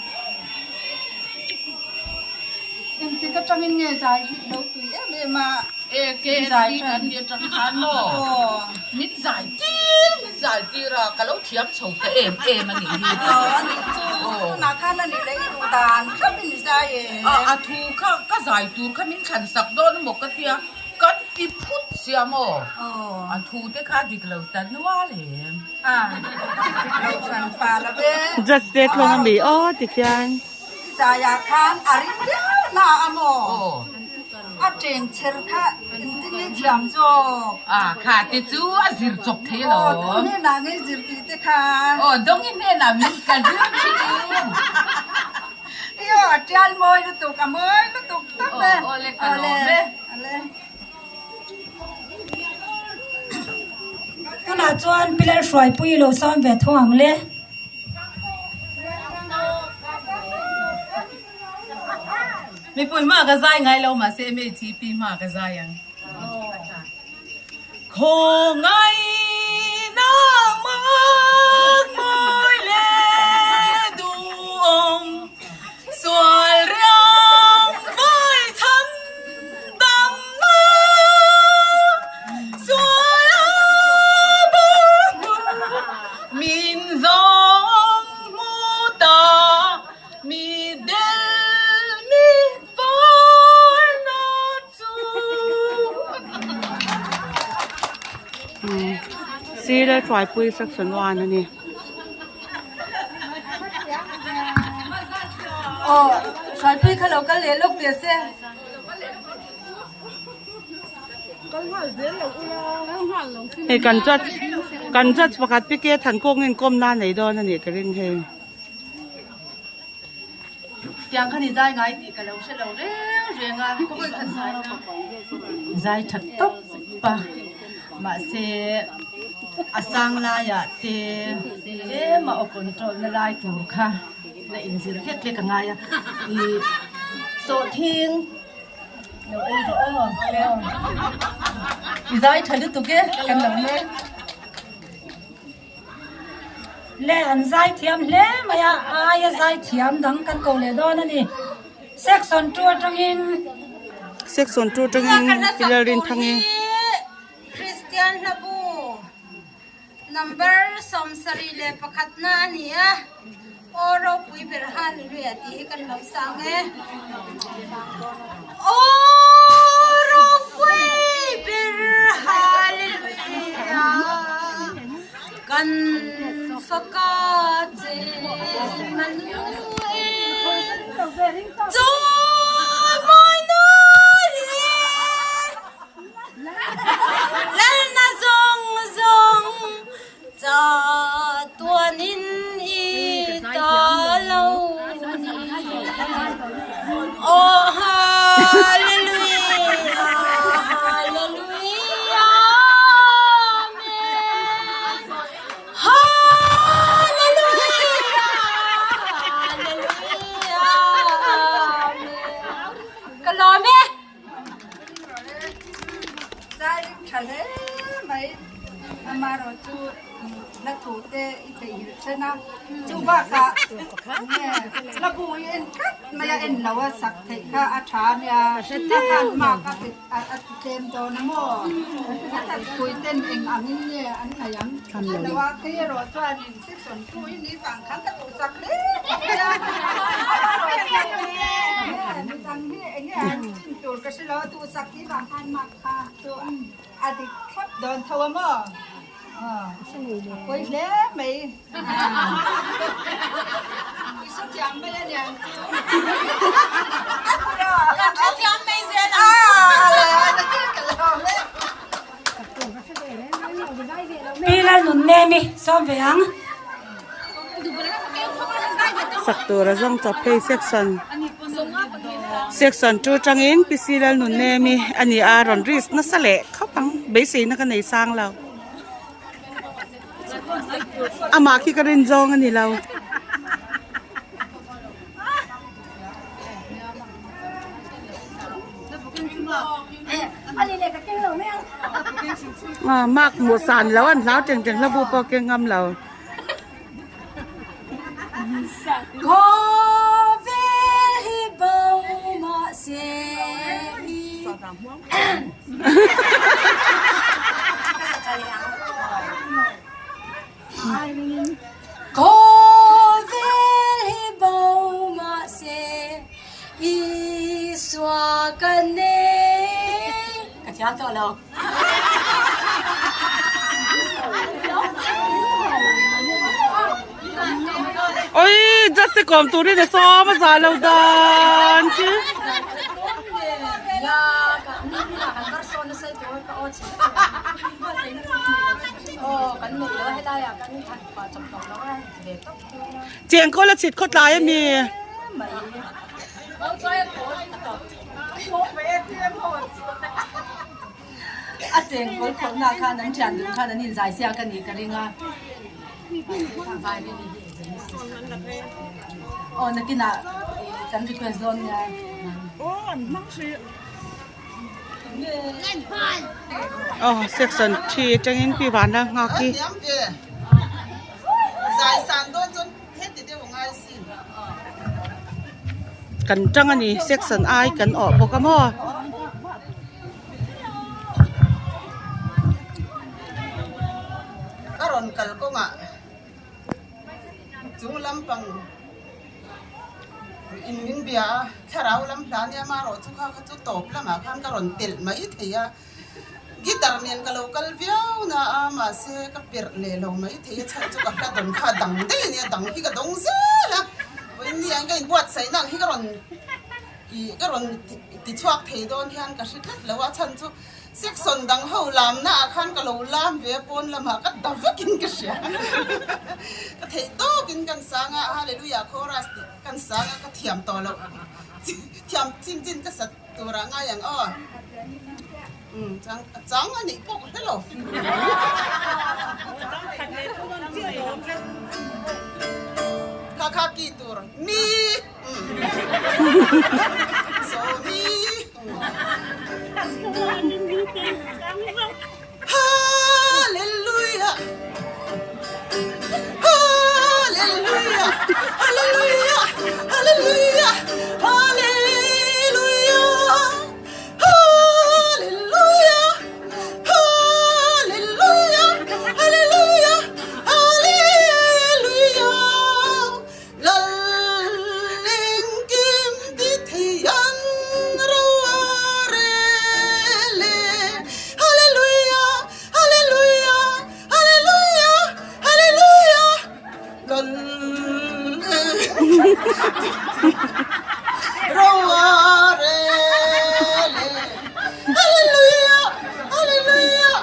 Engtik atangin nge zai hi lo tui? em a. E KNB kan ni atang khan maw min zai tir min zai tir a ka lo thiam chho ta em em a nih hi. Aw a nih chu tunah khan a nih leh i duh dan thlap in zai e. A thu kha ka zai tur kha min thlan sak dawn emaw ka tia kan ti phut sia maw a thu te kha dik lo ta nual em. A lo thlan pa lo ve. Judge te thlawng a mi aw tikhian. Zaiah khan a ring viau na a maw? A chen chher kha engtin nge thiam zawk? A kha te chu a zir chawp thei lo. Aw, tu hnenah nge zir tih te kha? Aw, Dawngi hnenah min ka zir thin. Iyo, a tial mawi lutuk, a mawi lutuk tak e. Aw, awle ka lawm e. Awle. Tunah chuan Pilar Hruaipuii lo sawm ve thung ang le. Mipui hma ka zai ngai lo mahse MHP hma ka zai ang. Khawngaih nangmah mawi leh duhawm sual riang vai chhan damna sual a bo hnu Min zawng hmu ta mi del mi varna chu. Sir Hruaipui section 1 a ni. Aw, Hruaipui kha lo kal leh lawk teh se. Hei kan judge kan judge pakhat pi ke than kawng in kawm na nei dawn a nih ka ring hei. Tiang khan i zai ngai tih ka lo hre lo reng reng a ka vawi khat zai na. Zai that tawp a mahse a sang laiah te tlema aw control na lai tur kha la inzir hlek hlek a ngai a ih sawhthing. Lo ei rawh aw. I zai tha lutuk e, kan lo mek. Le an zai thiam hle mai a, aia zai thiam dang kan ko leh dawn a ni. Section 2 atangin. Section 2 atangin Pilar Rinthang-i. Kristian hlabu Number 71 na a ni a, Aw ropui ber Hallelujah tih hi kan lo sang e. Aw ropui ber Hallelujah kan faka che Manuel Chaw Manuel Lalna zawng zawng cha tuanin i ta lo ni. Aw Hallelujah, Hallelujah, Amen. Hallelujah, Hallelujah, Amen. Ka lawm e. Zai tha hle mai amarawh chu hla thu te i theihhilh then a chu bakah hla bu hi en tlat mai a en lo a sak theih kha a tha a nia a khan mark a pe a ti tlem dawn a maw a thatpui ten eng angin nge an ngaih ang lo a kei erawh chuanin section 2 hi ni vang khan ka duhsak hle mai a midang hi enge an chin tur ka hre lo a duhsak ni vang khan mark kha chu a dik thlap dawn tho a maw a pawi hle mai i hrethiam mai a niang chu kan hrethiam mai zel ang Pi Lalnunnem i sawm ve ang. Sak tur a zawng chawp phei section section 2 tangin Pi C Lalnunnem i a ni a rawn risk nasa leh khawp ang beiseina ka nei sang lo amah khi ka rin zawng a ni lo. Mark hmuh san lo an hlau teng teng hlabu pawh keng ngam lo. Khawvel hi bo mahse i. Khawvel hi bo mahse Isua ka nei. Ka thiam tawh lo. Oi, just se kawm turin a sawm a za lo dan chu. Chengkawl a chhit khawtlai a mi. A chengkawl khawrhna khan an thian dun khan an inzai siak a nih ka ring a. Aw nakinah kan request dawn nia. Aw section thi atangin pi vanla nghak hi. Kan tang a ni section ai kan awh bawk a maw. Ka rawn kal kawngah chung lampang in min bia a, thlarau lam hla nia marawh chu kha kha chu tawp lamah khan ka rawn telh mai thei a. Guitar nen ka lo kal viau na a, mahse ka perh leh lo mai thei a, chhan chu ka hla dawn kha a dang daih a nia, dang hi ka dawng zel a, vawiin ni ah hian ka inbuatsaihna ang hi ka rawn ih ka rawn ti chhuak thei dawn hian ka hre tlat lo a, chhan chu section dang ho lamna ah khan ka lo lam ve a, pawn lamah ka da vekin ka hria, ka theih tawkin kan sang a, Hallelujah chorus tih kan sang a, ka thiam tawh loh thiam chin chin ka sat. Turah ngai ang aw. Umm chang chang a nih pawh ka hre lo. Kha kha ki tur mi umm so mi Hallelujah Hallelujah Hallelujah Hallelujah Hallelujah Hallelujah Hallelujah Hallelujah Hallelujah Lalengkim ti thei an ro a rel e. Hallelujah, Hallelujah, Hallelujah, Hallelujah. Lalengkim ro a rel e. Hallelujah, Hallelujah.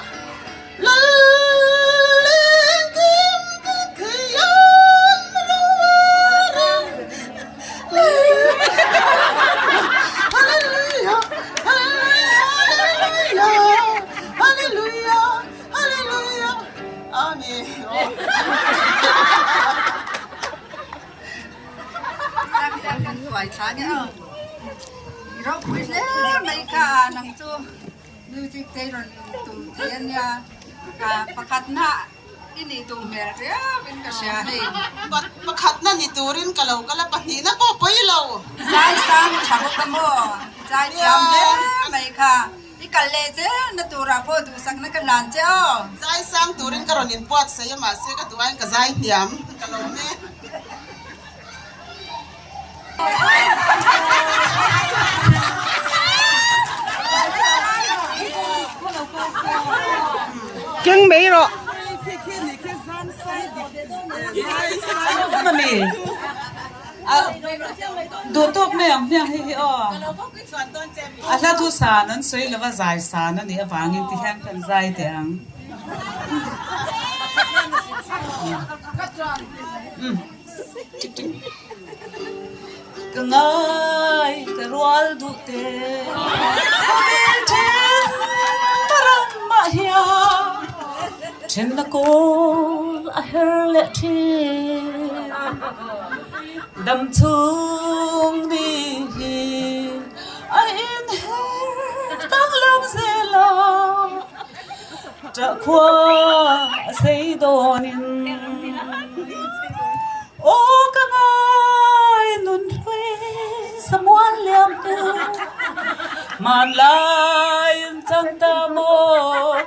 Ropui hle mai kha nang chu. Music te rawn tum thei a nia, pakhatna i nih duh hmel riau in ka hria hei. Pakhatna ni turin ka lo kal a, pahnihna pawh pawi lo. Zai sang tha bawk a maw? Zai thiam hle mai kha. I kal leh zel na turah pawh duhsakna ka hlan che aw. Zai sang turin ka rawn inbuatsaih a, mahse ka duh aiin ka zai hniam ka lo mek. Keng mai rawh. Duh tawk mai ang hmiang hei hi aw. A hla thu san an sawi lova zai san a nih avangin ti hian kan zai teh ang. Ka ngai ka rual duh te Khawvel then ka ram ah hian Then na kawl a her leh thin Dam chhung ni hi a in her danglam zel a Ṭah khua a sei dawnin Aw ka ngai nun hlui samual liam tu. Hmanlai in chang ta maw?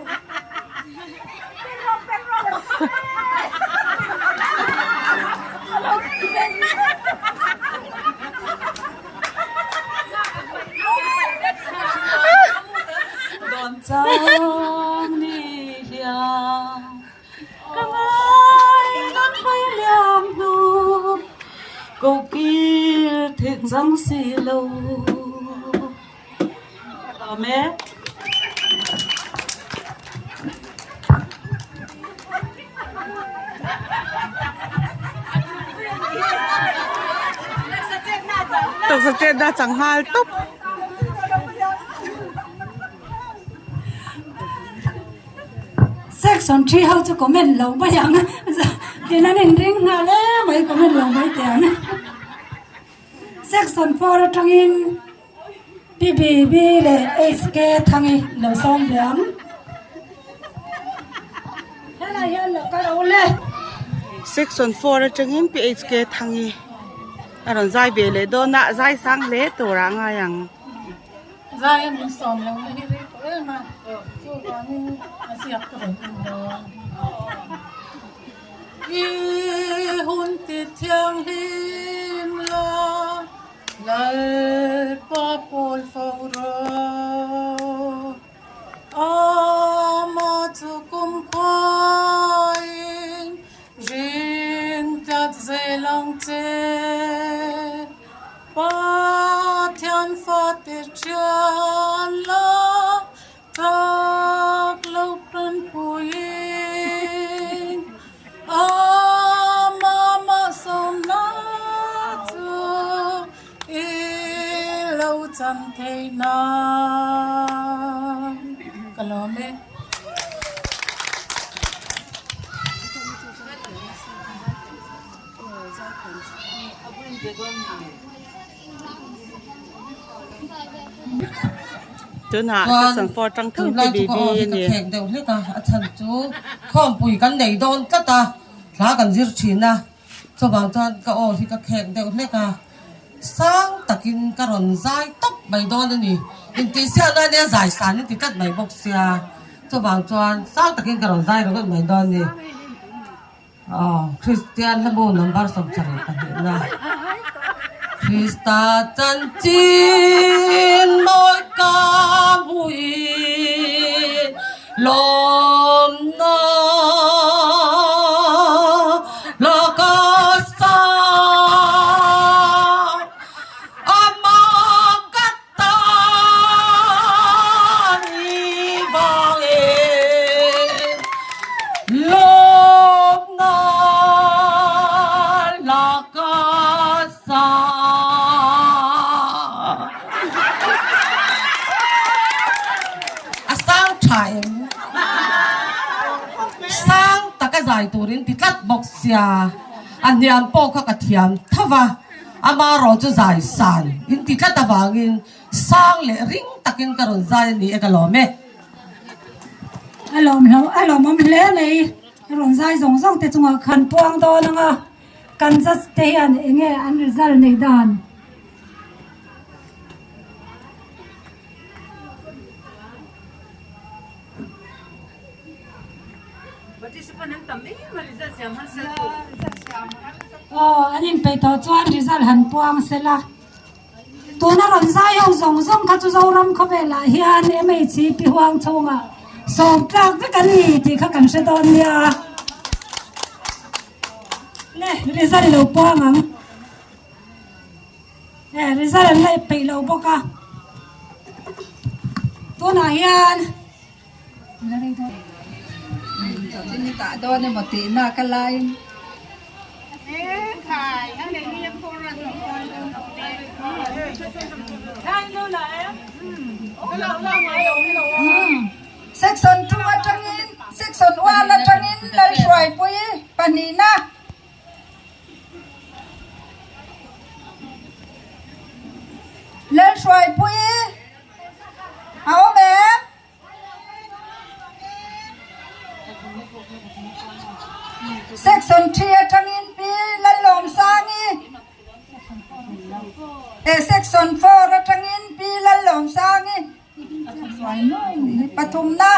Dawn chang ni hian ka ngai nan vai liam hnu ko kir thei chang si lo. Lawm e. Taksa chet na chang nghal tawp. Section 3 ho chu comment lo mai ang tin an inring nghal em mai comment lo mai teh ang. Section 4 atangin PBB leh HK Thangi lo sawm ve ang. Helai hian lo kal ro le. Section 4 atangin PHK Thangi a rawn zai ve leh dawn a, a zai sang hle tur ah a ngai ang. Zai a min sawm lo na hi rei tawh em a, chuvangin a ziak ka rawn en dawn. I hun ti thianghlim la, Lalpa pawl fo rawh. Ama chu kum khuaiin ring tlat zel ang che. Pathian fate thian la chak lo tanpuiin ama mahsawmna chu i lo chan thei nan ka lawm e. Tunah section 4 tang thung Tunlai chu ka aw hi ka khek deuh hlek a, a chhan chu khawmpui kan nei dawn tlat a, hla kan zir thin a, chuvang chuan ka aw hi ka khek deuh hlek a, sang takin ka rawn zai tawp mai dawn a ni, intihsiakna ania zai san in ti tlat mai bawk sia, chuvang chuan sang takin ka rawn zai ringawt mai dawn a ni. Aw, Kristian hlamu number 72 na. Krista chanchin mawi ka hmuin lawmna la ka sa. Amah ka tan i vang e lawmna la ka sa. A sang tha em? Sang taka zai turin ti tlat bawk sia, a hniam pawh kha ka thiam tho va. Amarawh chu zai san in ti tlat avangin sang leh ring takin ka rawn zai a ni e ka lawm e. A lawm hlo, a lawmawm hle mai. Rawn zai zawng zawng te chungah khan puang dawn ang a, kan judge te hian eng nge an result neih dan. Aw an inpeih tawh chuan result han puang sela. Tuna rawn zai ho zawng zawng kha chu Zoram khawvelah hian MHCP huang chhungah sawm tlak vek an ni tih kha kan hre dawn nia. Le result lo puang ang. E result an la peih lo bawk a. Tunah hian. Section 2 atangin Section 1 atangin Lalhruaipuii pahnihna. Lalhruaipuii a awm em? Section 3 atangin Pi Lallawmsangi eh Section 4 atangin Pi Lallawmsangi. Nuai nuai nih hi. Pathumna.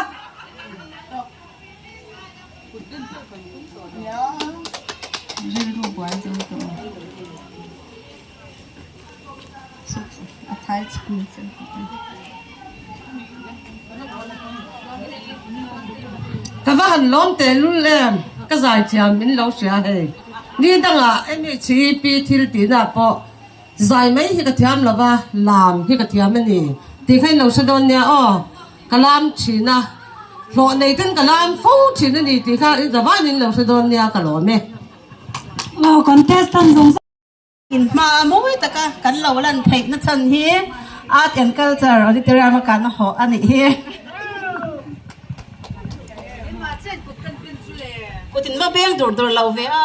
Rilru buai zo tawh. A thai chhung chu. Ka va han lawm teh lul em, ka zai thiam min lo hria hei. Ni dangah MHEP thil tihna pawh zai mai hi ka thiam lo va, lam hi ka thiam a ni tih kha in lo hre dawn nia aw. Ka lam thin a, hlawh nei ten ka lam fo thin a ni tih kha in zavain in lo hre dawn nia ka lawm e. Aw contestant zawng zawng. In hma a mawi taka kan lo lan theih na chhan hi Art and Culture Auditorium a kan hawh a nih hi. Kut in va beng dur dur lo ve a.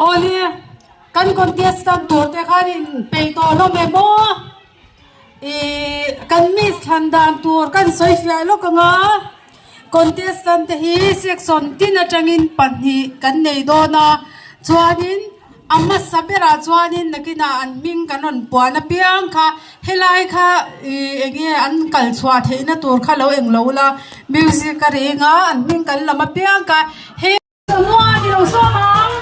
Awle, kan contestant tur te khan in peih tawh hlawm em aw? Ih kan miss thlan dan tur kan sawi fiah lawk ang a, contestant te hi section tin atangin pahnih kan nei dawn a, chuanin a hmasa berah chuanin nakinah an hming kan rawn puan apiang kha helai kha ih eng nge an kal chhuah theihna tur kha lo englo ula music a ring a an hming kan lam apiang kha he. Samoa ni lo sawm ang.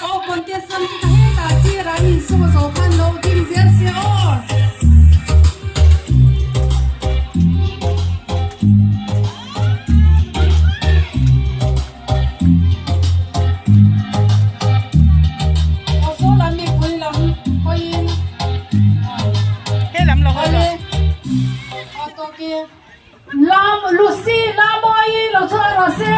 Aw contestant te kha hetah sir an insum a zawh khan lo ding zel se aw. Lam Lucy Lamawii lo chhuak rawh se.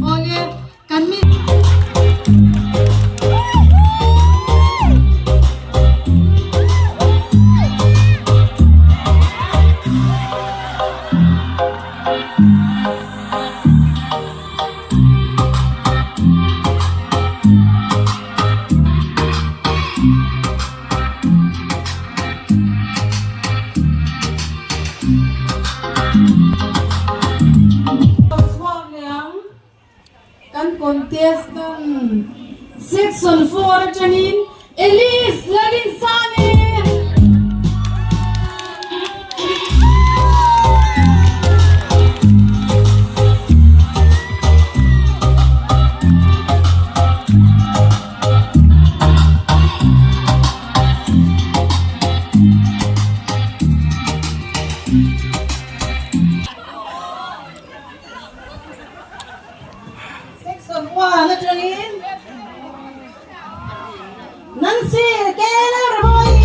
Awle, kan mi. Kan contestant section 4 atangin Elise Lalinsani. Section 1 atangin Nancy Keller Boy.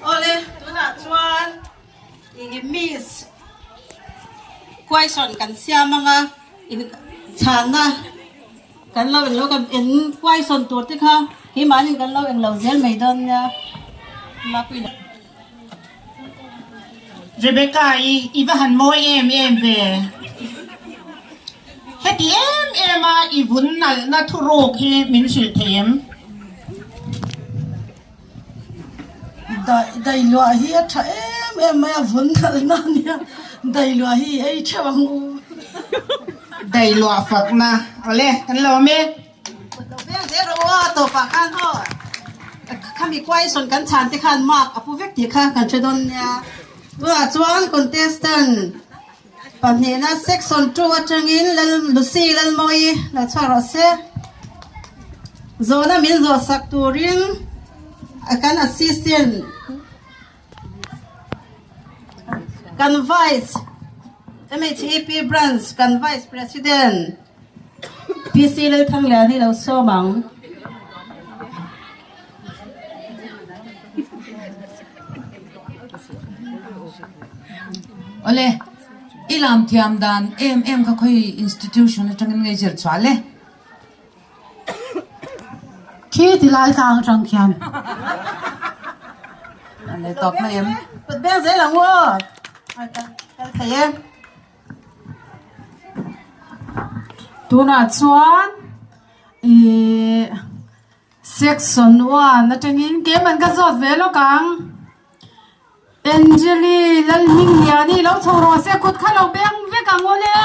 Awle, tunah chuan i miss question kan siam anga in chhanna kan lo englo kan en question tur te kha keimahni kan lo englo zel mai dawn nia Mapuina. Rebecca i i va han mawi em em ve. Heti em em a i vun nalhna thuruk hi min hrilh thei em? Dailuah hi a tha em em mai a, vun nalhna a nia, dailuah hi i ei theuh ang u. Dailuah fakna awle kan lo awm e. Kut lo veng zel rawh u a tawpah khan aw khami question kan chhan te khan mark a pu vek tih kha kan hre dawn nia. Tunah chuan contestant pahnihna section 2 atangin Lal Lucy Lalmawi lo chhuak rawh se. Zawhna min zawh sak turin kan assistant kan vice MHEP branch kan vice president PC Lalthanglian hi lo sawm ang. Awle, i lam thiam dan em em kha khawi institution atangin nge zir chhuah le? Khi ti lai tlang atang khian. Awle, tawp mai em? Kut beng zel ang u aw. Kal thei e. Tunah chuan ih section 1 atangin keimah ka zawt ve lawk ang. Angeli Lalhmingliani lo chho rawh se kut kha lo beng vek ang awle.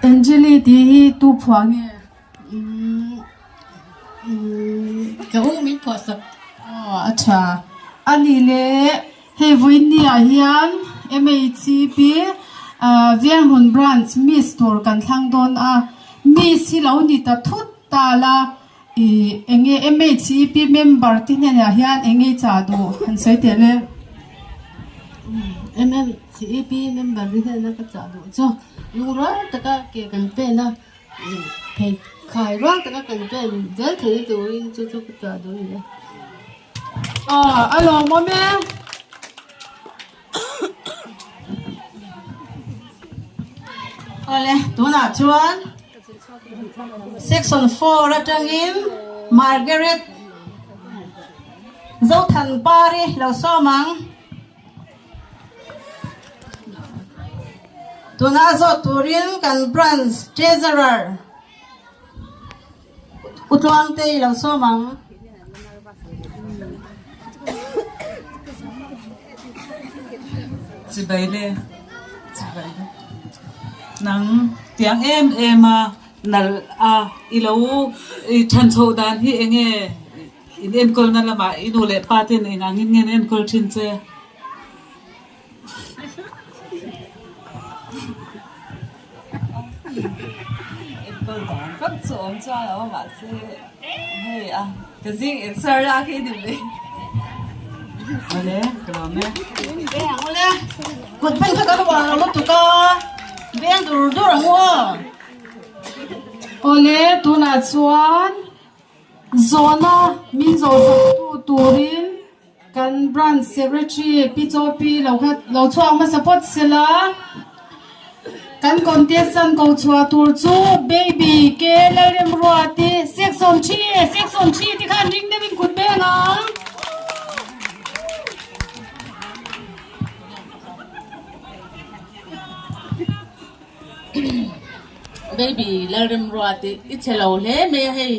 Angeli tih hi tu phuah nge? Ka u min phuah sak. Aw a tha. A nih leh hei vawiin ah hian MHCP Vianghmun Branch Miss tur kan thlang dawn a, Miss hi lo ni ta thut ta la ih eng nge MHCP member te hnenah hian eng nge chah duh han sawi teh le. MHCP member te hnena ka chah duh chu lungrual taka ke kan pen a. Phei khai rual taka kan pen zel theihna turin chu chu ka tuah duh a ni a. Aw a lawmawm e. Awle tunah chuan section 4 atangin Margaret. Zothanpari lo sawm ang. Tuna a zawt turin kan Branch Treasurer U Tluangtei lo sawm ang. Chibai le, chibai le. Nang tiang em em a nalh a i lo i than chhoh dan hi enge in enkawlna lamah i nu leh pa ten eng angin nge an enkawl thin che? Enkawl dan vak chu awm chuan lo a mahse hei a ka zing in sir lak hi ni mai. Awle ka lawm e. Veng ang ule kut pen kha kan uar lo lutuk a veng dur dur ang u aw. Awle tunah chuan zawhna min zawh sak tu turin Kan Branch Secretary Pi Chaw Pi lo kha lo chhuak hmasa phawt sela, kan contestant ko chhuah tur chu Baby K Lalremruati Section thi Section thi te khan ring deuhin kut beng ang. Baby Lalremruati i chhe lo hle mai a hei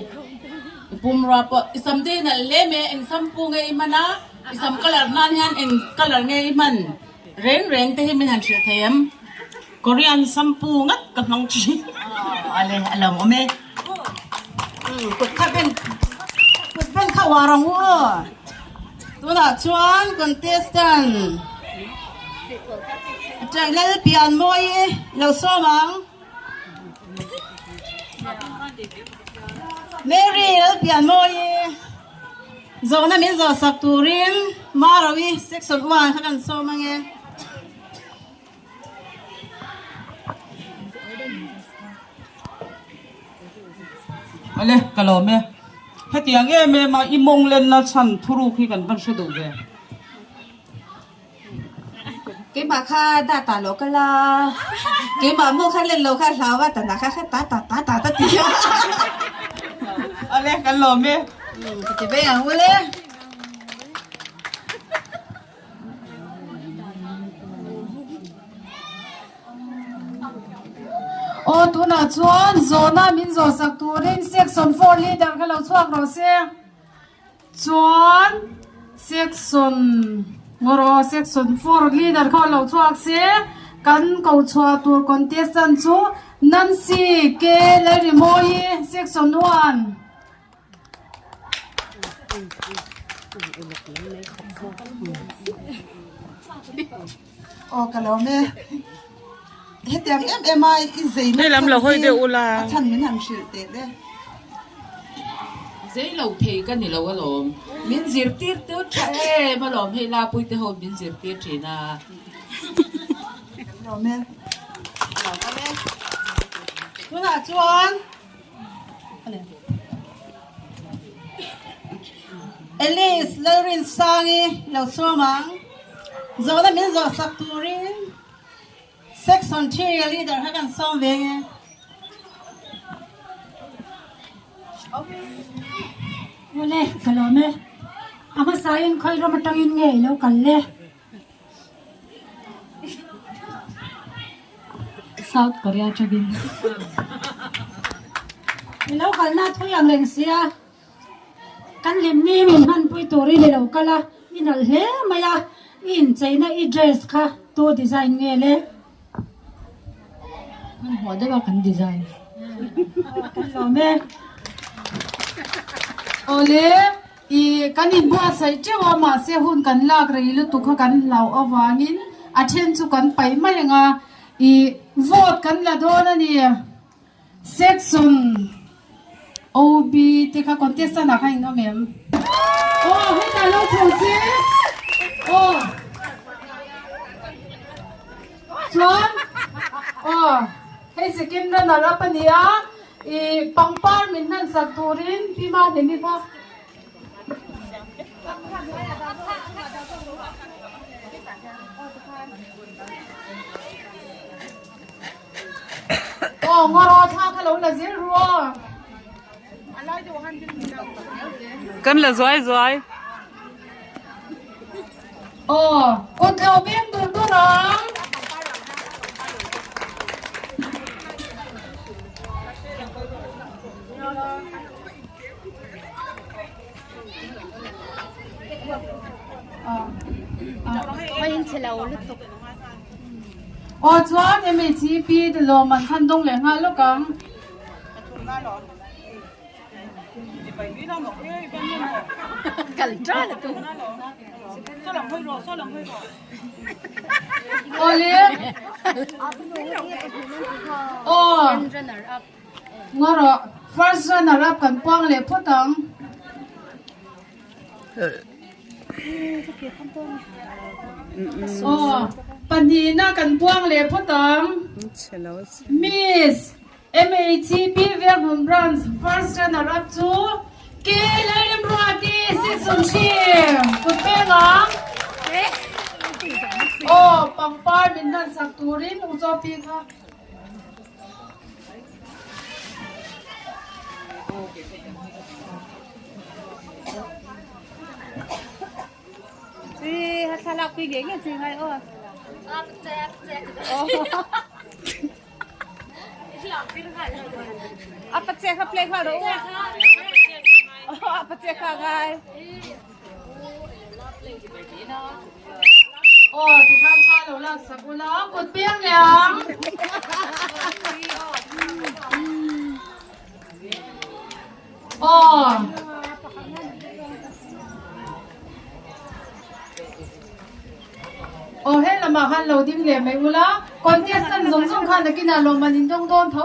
i pumrua pawh i sam te i nalh hle mai a eng sam pu nge i hman a i sam colour nan hian eng colour nge i hman reng reng te hi min han hrilh thei em? Korean shampoo ngat ka hmang thin. Ale a lo awm e. Kut kha ben kut ben kha uar ang u aw. Tunah chuan contestant Lalpianmawi lo sawm ang. Mary Lalpianmawi zawhna min zawhsak turin Marawi section 1 kha kan sawm ang e. Ale ka lawm e. Hetiang em em a i mawng lenna chhan thuruk hi kan van hre duh ve. Keimah kha data lo ka la, keimah maw kha len lo kha hlau a, tana kha kha ta ta ta ta ta ti a. Ale kan lawm e. Ka ti ve ang ule. Aw tunah chuan zawhna min zawhsak turin section 4 leader kha lo chhuak rawh se. Chuan section ngawrawh section 4 leader kha lo chhuak se kan ko chhuah tur contestant chu Nancy K Lalrimawi section 1. Aw ka lawm e. Hetiang em em a i zei Hei lam lo hawi deuh ula. A chhan min han hrilh teh le. Zei lo thei ka ni lo alawm. Min zirtir tu tha em alawm hei Lapui te ho min zirtir thin a. Kan lawm e. Tunah chuan Alice Lalrinsangi lo chhuam ang. Zawhna min zawhsak turin Section 3 leader kha kan sawm ve nge. Awle, ka lawm e. A hmasain khawi ram atangin nge i lo kal le? South Korea atangin. I lo kalna thui ang reng sia. Kan hlimni min hmanpui turin i lo kal a, i nalh hle mai a, i incheina i dress kha tu design nge le? Hmanhmawh deuh a kan design. Kan lawm e. Awle, i kan inbuatsaih teuh a, mahse hun kan lak rei lutuk kha kan hlauh avangin a then chu kan paih mai ang a, i vote kan la dawn a ni. Section OB te kha contestant ah khan in awm em? Aw hetah lo chho se aw chuan aw hei second runner up a ni a ih pangpar min hman sak turin Pi Mahnemi kha. Aw ngawraw thla kha lo la zel ru aw. Kan la zuai zuai. Aw, kut lo beng dur dur ang. Aw chuan MHEP te lawm an khan dawng leh nghal lawk ang. Awle. Aw. Ngarawh first runner up kan puang leh phawt ang. Aw pahnihna kan puang leh phawt ang. Miss MHCP Venghmun Branch first runner up chu K Lalremruati 603 kut peng ang. Aw pangpar min hlan sak turin u chaw pi kha. Aw tikhan thla lo lak sak ula kut piang leh ang. Aw. Aw he lamah khan lo ding leh mai ula contestant zawng zawng khan nakinah lawmman in dawng dawn tho.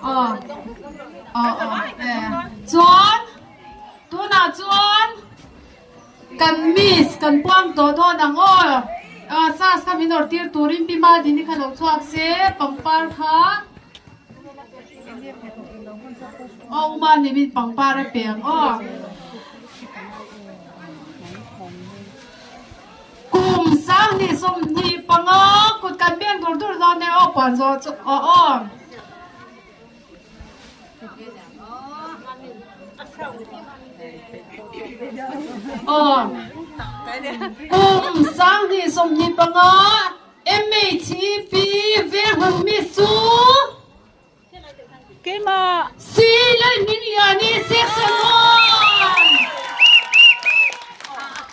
Aw aw aw e chuan tunah chuan kan miss kan puang tawh dawn ang aw ah sas kha min awrh tir turin pi Madini kha lo chhuak se pangpar kha aw u Mani min pangpar a pe ang aw. Kum 2025 kut kan beng dur dur dawn e aw puan zawh chu aw aw. Aw kum 2025 MHEP Venghmun Miss chu Keimah si Lalhmingliani section one.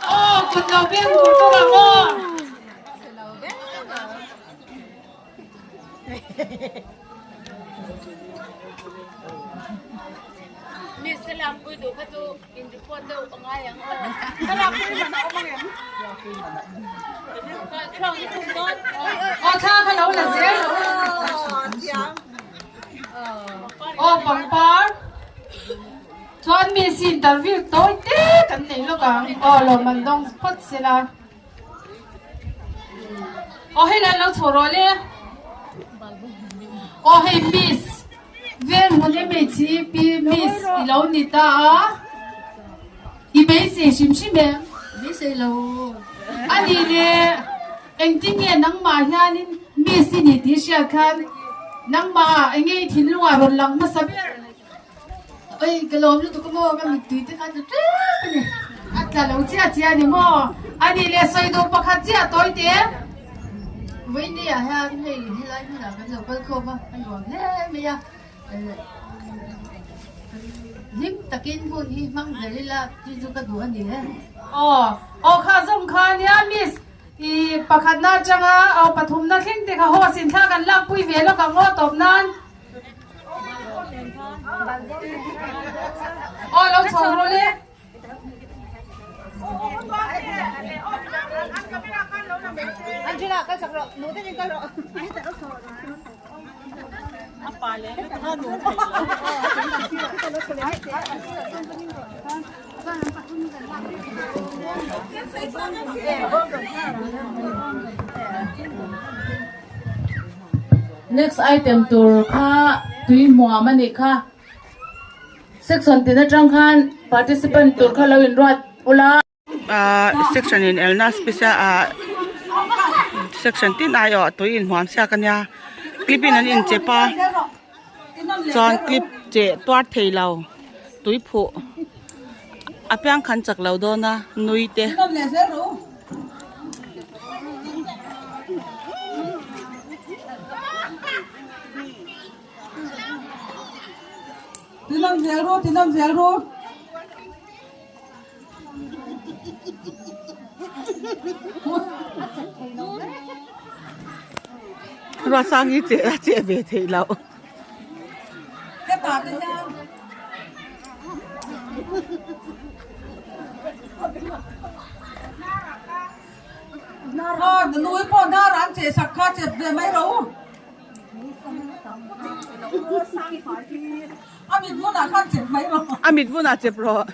Aw kut lo beng tur tur ang aw. Miss ka lakpui duh kha chu in report deuh a ngai ang aw. Ka lakpui man a awm ang em? Aw thla kha lo la zel. Aw pangpar. Chuan miss interview tawi te kan nei lawk ang. Aw lawmman dawng phawt sela. Aw hei lan lo chhuah rawh le. Aw hei miss vel hmun MHEP miss i lo ni ta a. I beisei hrim hrim em? Beisei lo. A nih le engtin nge nangmah hianin miss i ni tih hriat khan nangmah enge i thinlungah rawn lang hmasa ber? Oi ka lawm lutuk a maw ka mittui te kha tla tep a ni. A tla lo chiah chiah a ni maw? A nih le sawi duh pakhat chiah tawi te. Vawiin ah hian hei helai hmunah kan lo kal khawm a, a nuam hle mai a. Hlim takin hun hi hmang zel ila tih chu ka duh a ni e. Aw, aw kha zawng kha nia miss i pakhatna atanga aw pathumna thleng te kha haw sin thla kan lakpui ve lawk ang aw tawp nan. Aw lo chho rawh le. Angela kal chak rawh nu te nen kal rawh. Next item tur kha tui hmuam a nih kha. Section tin atang khan participant tur kha lo inruat ula. Ahh section in elna special ah section tin aiawh tui inhuam siak a nia clip in an inchep a chuan clip cheh tuar thei lo tui phuh. A piang khan chak lo dawn a nui te. Tinawm zel ru, tinawm zel ru. Ruatsangi che a che ve theih loh. Hetah te hian Aw nui pawh hnar an cheh sak kha chep ve mai ro. A mit vunah khan chep mai rawh. A mit vunah chep rawh.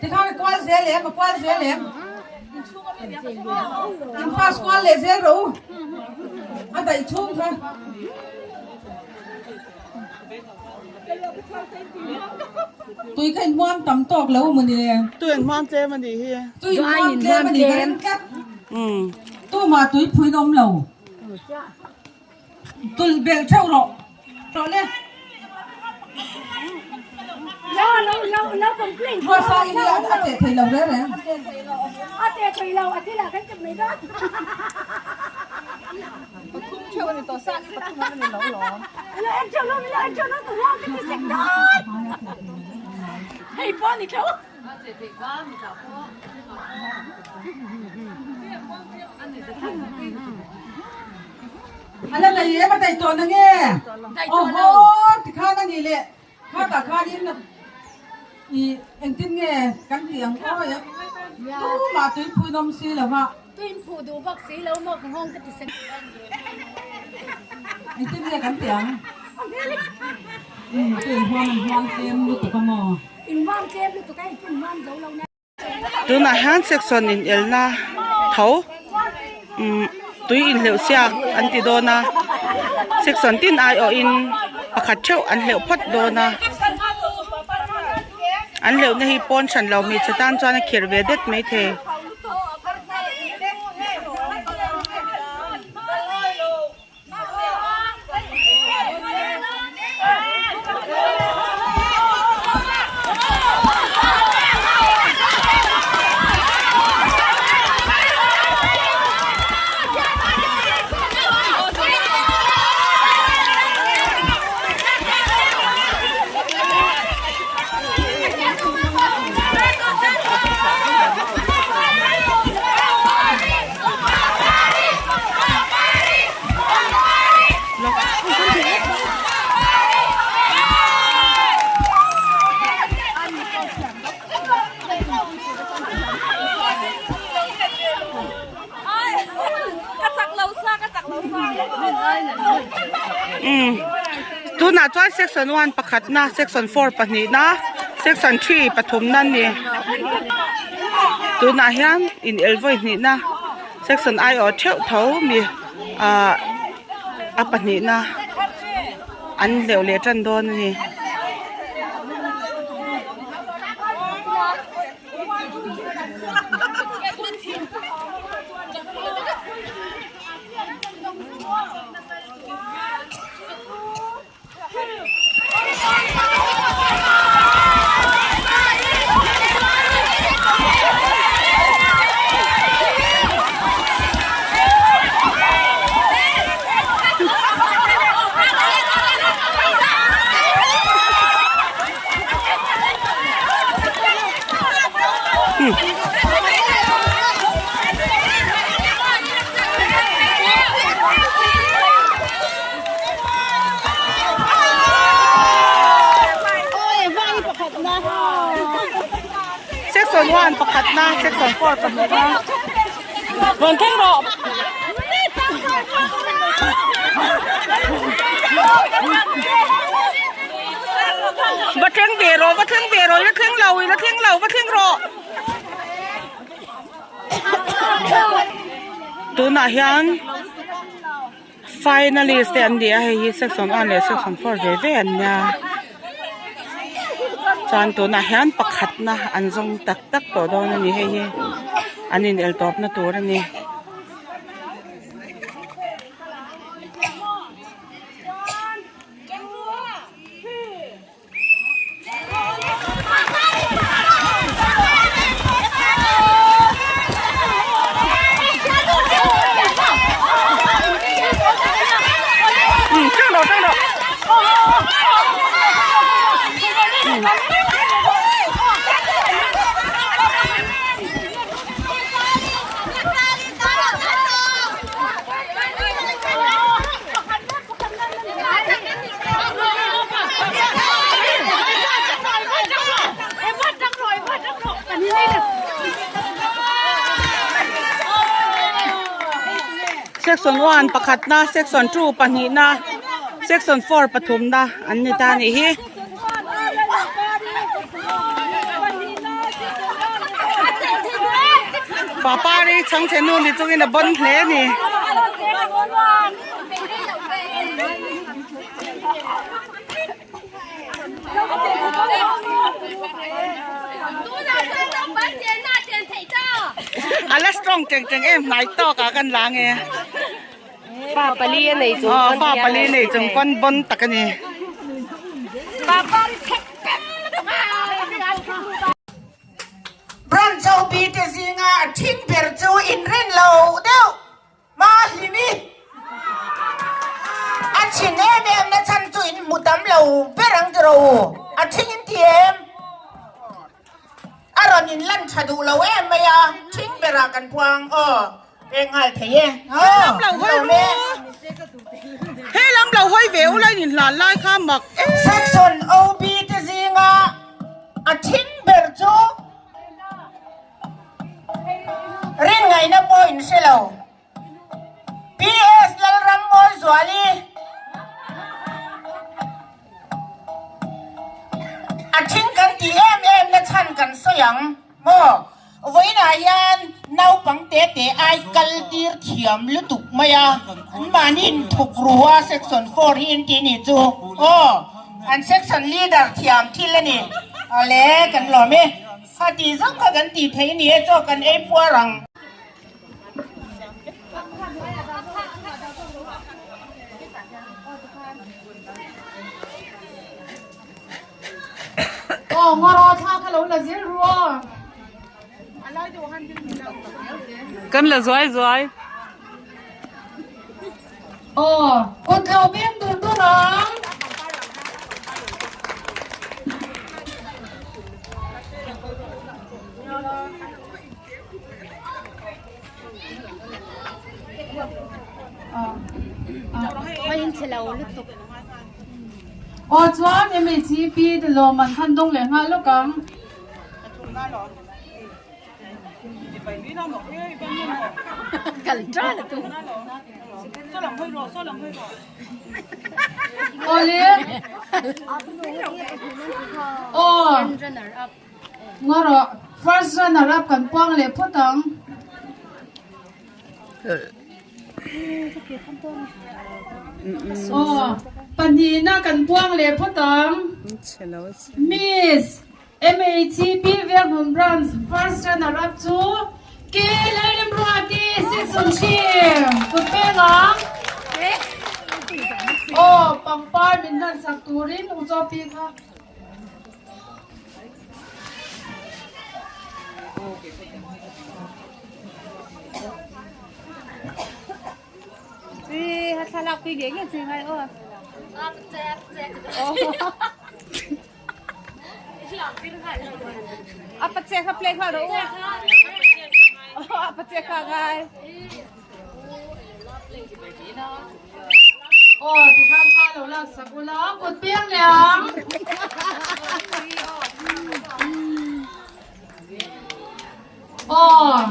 Tikhan i kual zel em, a kual zel em. In pass kual leh zel rawh u. A daih chhung kha. Tui kha in hmuam tam tawk lo maw ni le? Tui an hmuam tlem a nih hi. Tui in hmuam tlem a nih ka ring tlat. Tumah tui phuin awm lo. Tulh belh theuh rawh. Rawh le. Ruasa i hi a cheh thei lo reng reng. A cheh thei lo, a thil ah kan chep mai dawn. Pathum theuh a ni tawh, sang hi pathum a ni lo lawm. Lo en theuh lo, lo en theuh lo, ka huang ka ti sek dawn. Hei pawh a ni theuh. A la nei em a daih tawh na nge? Awhaw tikhan a nih leh khatah khanin i engtin nge kan tih ang aw tumah tuipui nawm si lo va. Tuin phuh duh bawk si lo maw ka nghawng ka ti sek. Engtin nge kan tih ang? Umm tuin huam an huang tlem lutuk a maw? In huang tlem lutuk a, in huang zo lo na. Tunah hian section in elna tho umm tui inhleuh siak an ti dawn a section tin aiawhin pakhat theuh an hleuh phawt dawn a an hleuhna hi pawn hran lo hmeichhe tan chuan a khirh ve det maithei. Tunah chuan section 1 pakhatna section 4 pahnihna section 3 pathumna a ni tunah hian in elvawi hnihna. Section aiawh theuh tho mi ahh a pahnihna an hleuh leh tan dawn a ni. Section 1 pakhatna section 4 pahnihna rawn thleng rawh va thleng ve rawh va thleng ve rawh i la thleng lo i la thleng lo va thleng rawh. Tunah hian finalist te an ni a hei hi section 1 leh section 4 ve ve an nia chuan tunah hian pakhatna an zawng tak tak tawh dawn a ni hei hi. An in el tawp na tur a ni. Section 1 pakhatna section 2 pahnihna section 4 pathumna an ni ta nih hi. Papari chhangchhe nu ni chungin a bon hle a ni. A la strong teng teng em hnai tawk ah kan la nge. Fa pali a nei chung pawn fa pali nei chung pawn bon tak a ni. Branch OB te zinga a thing ber chu inrin lo deuh hma hlim i a thin em em na chhan chu in hmu tam lo ber ang tiraw u a thing in ti em a rawn in lan tha duh lo em mai a thing berah kan puang aw pek nghal thei e aw hlawm e he lam lo hawi ve u lai in hlan lai kha mak em section OB te zinga a thing ber chu Rinngaihna pawh in hre lo. PS Lalrammawizuali a thing kan tih em em na chhan kan sawi ang maw? Vawiinah hian naupang te te ai kal tir thiam lutuk mai a, anmahni in thuk ru a section 4 hi in tih ni chu aw, an section leader thiam thil a ni. Awle kan lawm e. Kha tih zawng kha kan tih theih ni e chaw kan ei puar ang. Aw ngawraw thla kha lo la zel ru aw. Kan la zuai zuai. Aw kut lo beng dur dur ang. Aw chuan MHCP te lawm an khan dawng leh nghal lawk ang. Awle aw ngarawh first runner up kan puang leh phawt ang. Aw pahnihna kan puang leh phawt ang. Miss MHCP Venghmun Branch First Runner Up chu K Lalremruati 603 kut peng ang. Aw pangpar min hlan sak turin u chaw pi kha. Aw tikhan thla lo lak sak ula kut piang leh ang. Aw.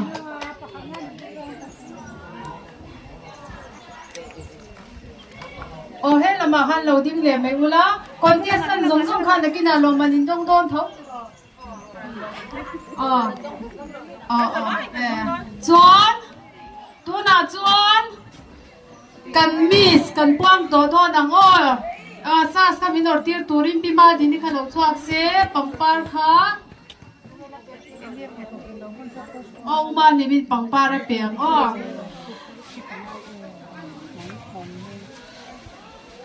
Aw he lamah khan lo ding leh mai ula, contestant zawng zawng khan nakinah lawmman in dawng dawn tho tiraw? Aw aw aw e chuan tunah chuan kan miss kan puang tawh dawn ang aw ah sas kha min awrh tir turin pi Madini kha lo chhuak se pangpar kha. Aw uma hlimin pangpar a pe ang aw.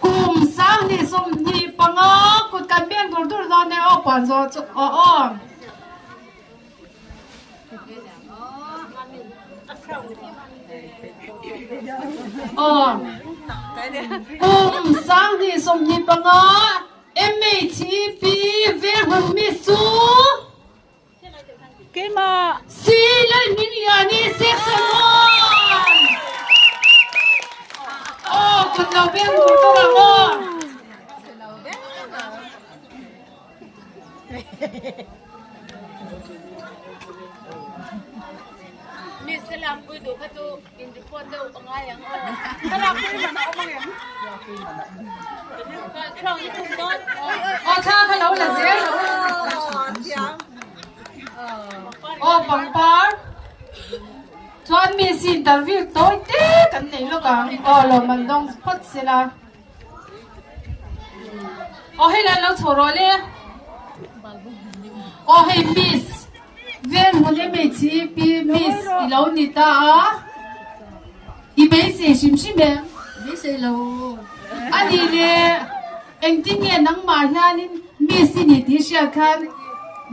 Kum 20 25 kut kan beng dur dur dawn e aw puan zawh chu aw aw. Aw. Kum 2025 MHP Venghmun Miss chu Keimah Si Lalhmingliani Section 1. Aw kut lo beng tur tur ang aw. Miss ka lakpui duh kha chu in report deuh a ngai ang aw. Ka lakpui man a awm ang em? Crown i tum dawn. Aw thla kha lo la zel. Aw pangpar. Chuan miss hi interview tawi te kan nei lawk ang. Aw lawmman dawng phawt sela. Aw hei lai lo chho rawh le. Aw hei miss vel hmun em hei chi pi miss i lo ni ta a. I beisei hrim hrim em? Beisei lo. A ni le engtin nge nangmah hianin miss i ni tih hriat khan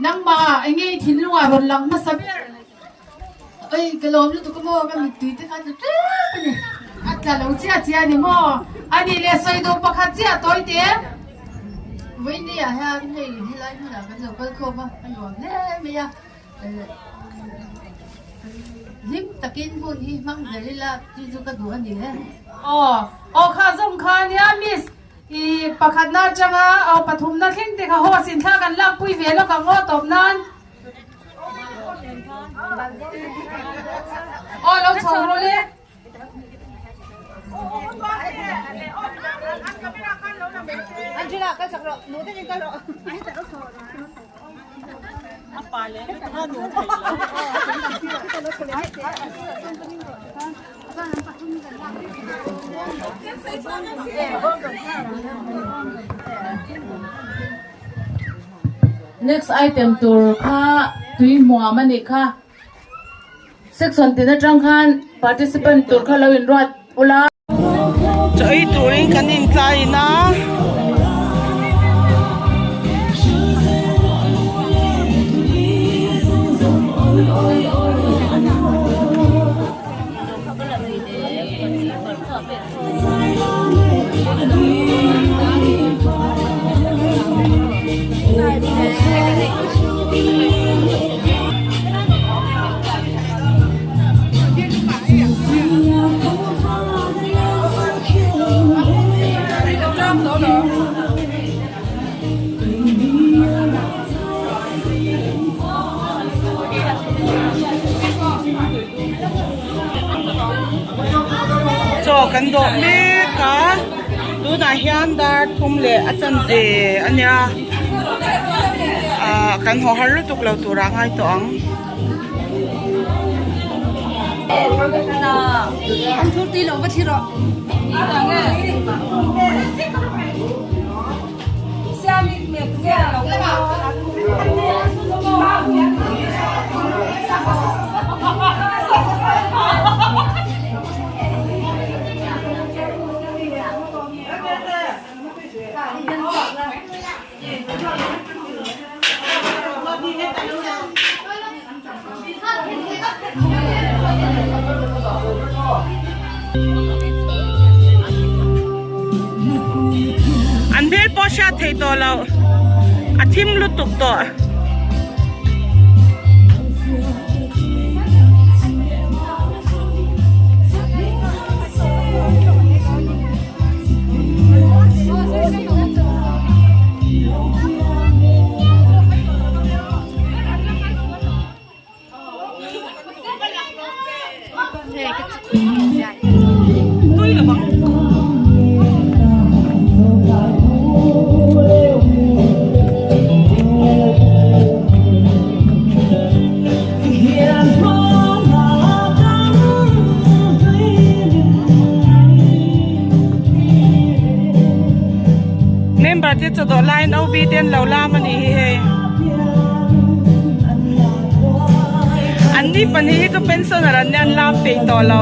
nangmah enge i thinlungah rawn lang hmasa ber? Oi ka lawm lutuk a maw ka mittui te kha tla tep a ni. A tla lo chiah chiah a ni maw? A nih leh sawi duh pakhat chiah tawi te. Vawiini ah hian hei helai hmunah kan lo kal khawm a, a nuam hle mai a. Hlim takin hun hi hmang zel ila tih chu ka duh a ni e. Aw, aw kha zawng kha nia miss i pakhatna atanga aw pathumna thleng te kha host in thla kan lakpui ve lawk ang aw tawp nan. Aw lo chho rawh le. Angela kal chak rawh nu te kal rawh. Next item tur kha tui hmuam a nih kha. Section tin atang khan participant tur kha lo inruat ula. Chaw ei turin kan intlaiin a. Chaw kan dawh mek a tunah hian dar thum leh a chanve a nia ah kan haw har lutuk lo turah a ngai tawh ang. An hmel pawh hriat theih tawh loh a thim lutuk tawh. Member te chawdawh laiin OB te an lo lam a nih hi hei. An. An ni pahnih hi chu pensioner an nia an lam peih tawh lo.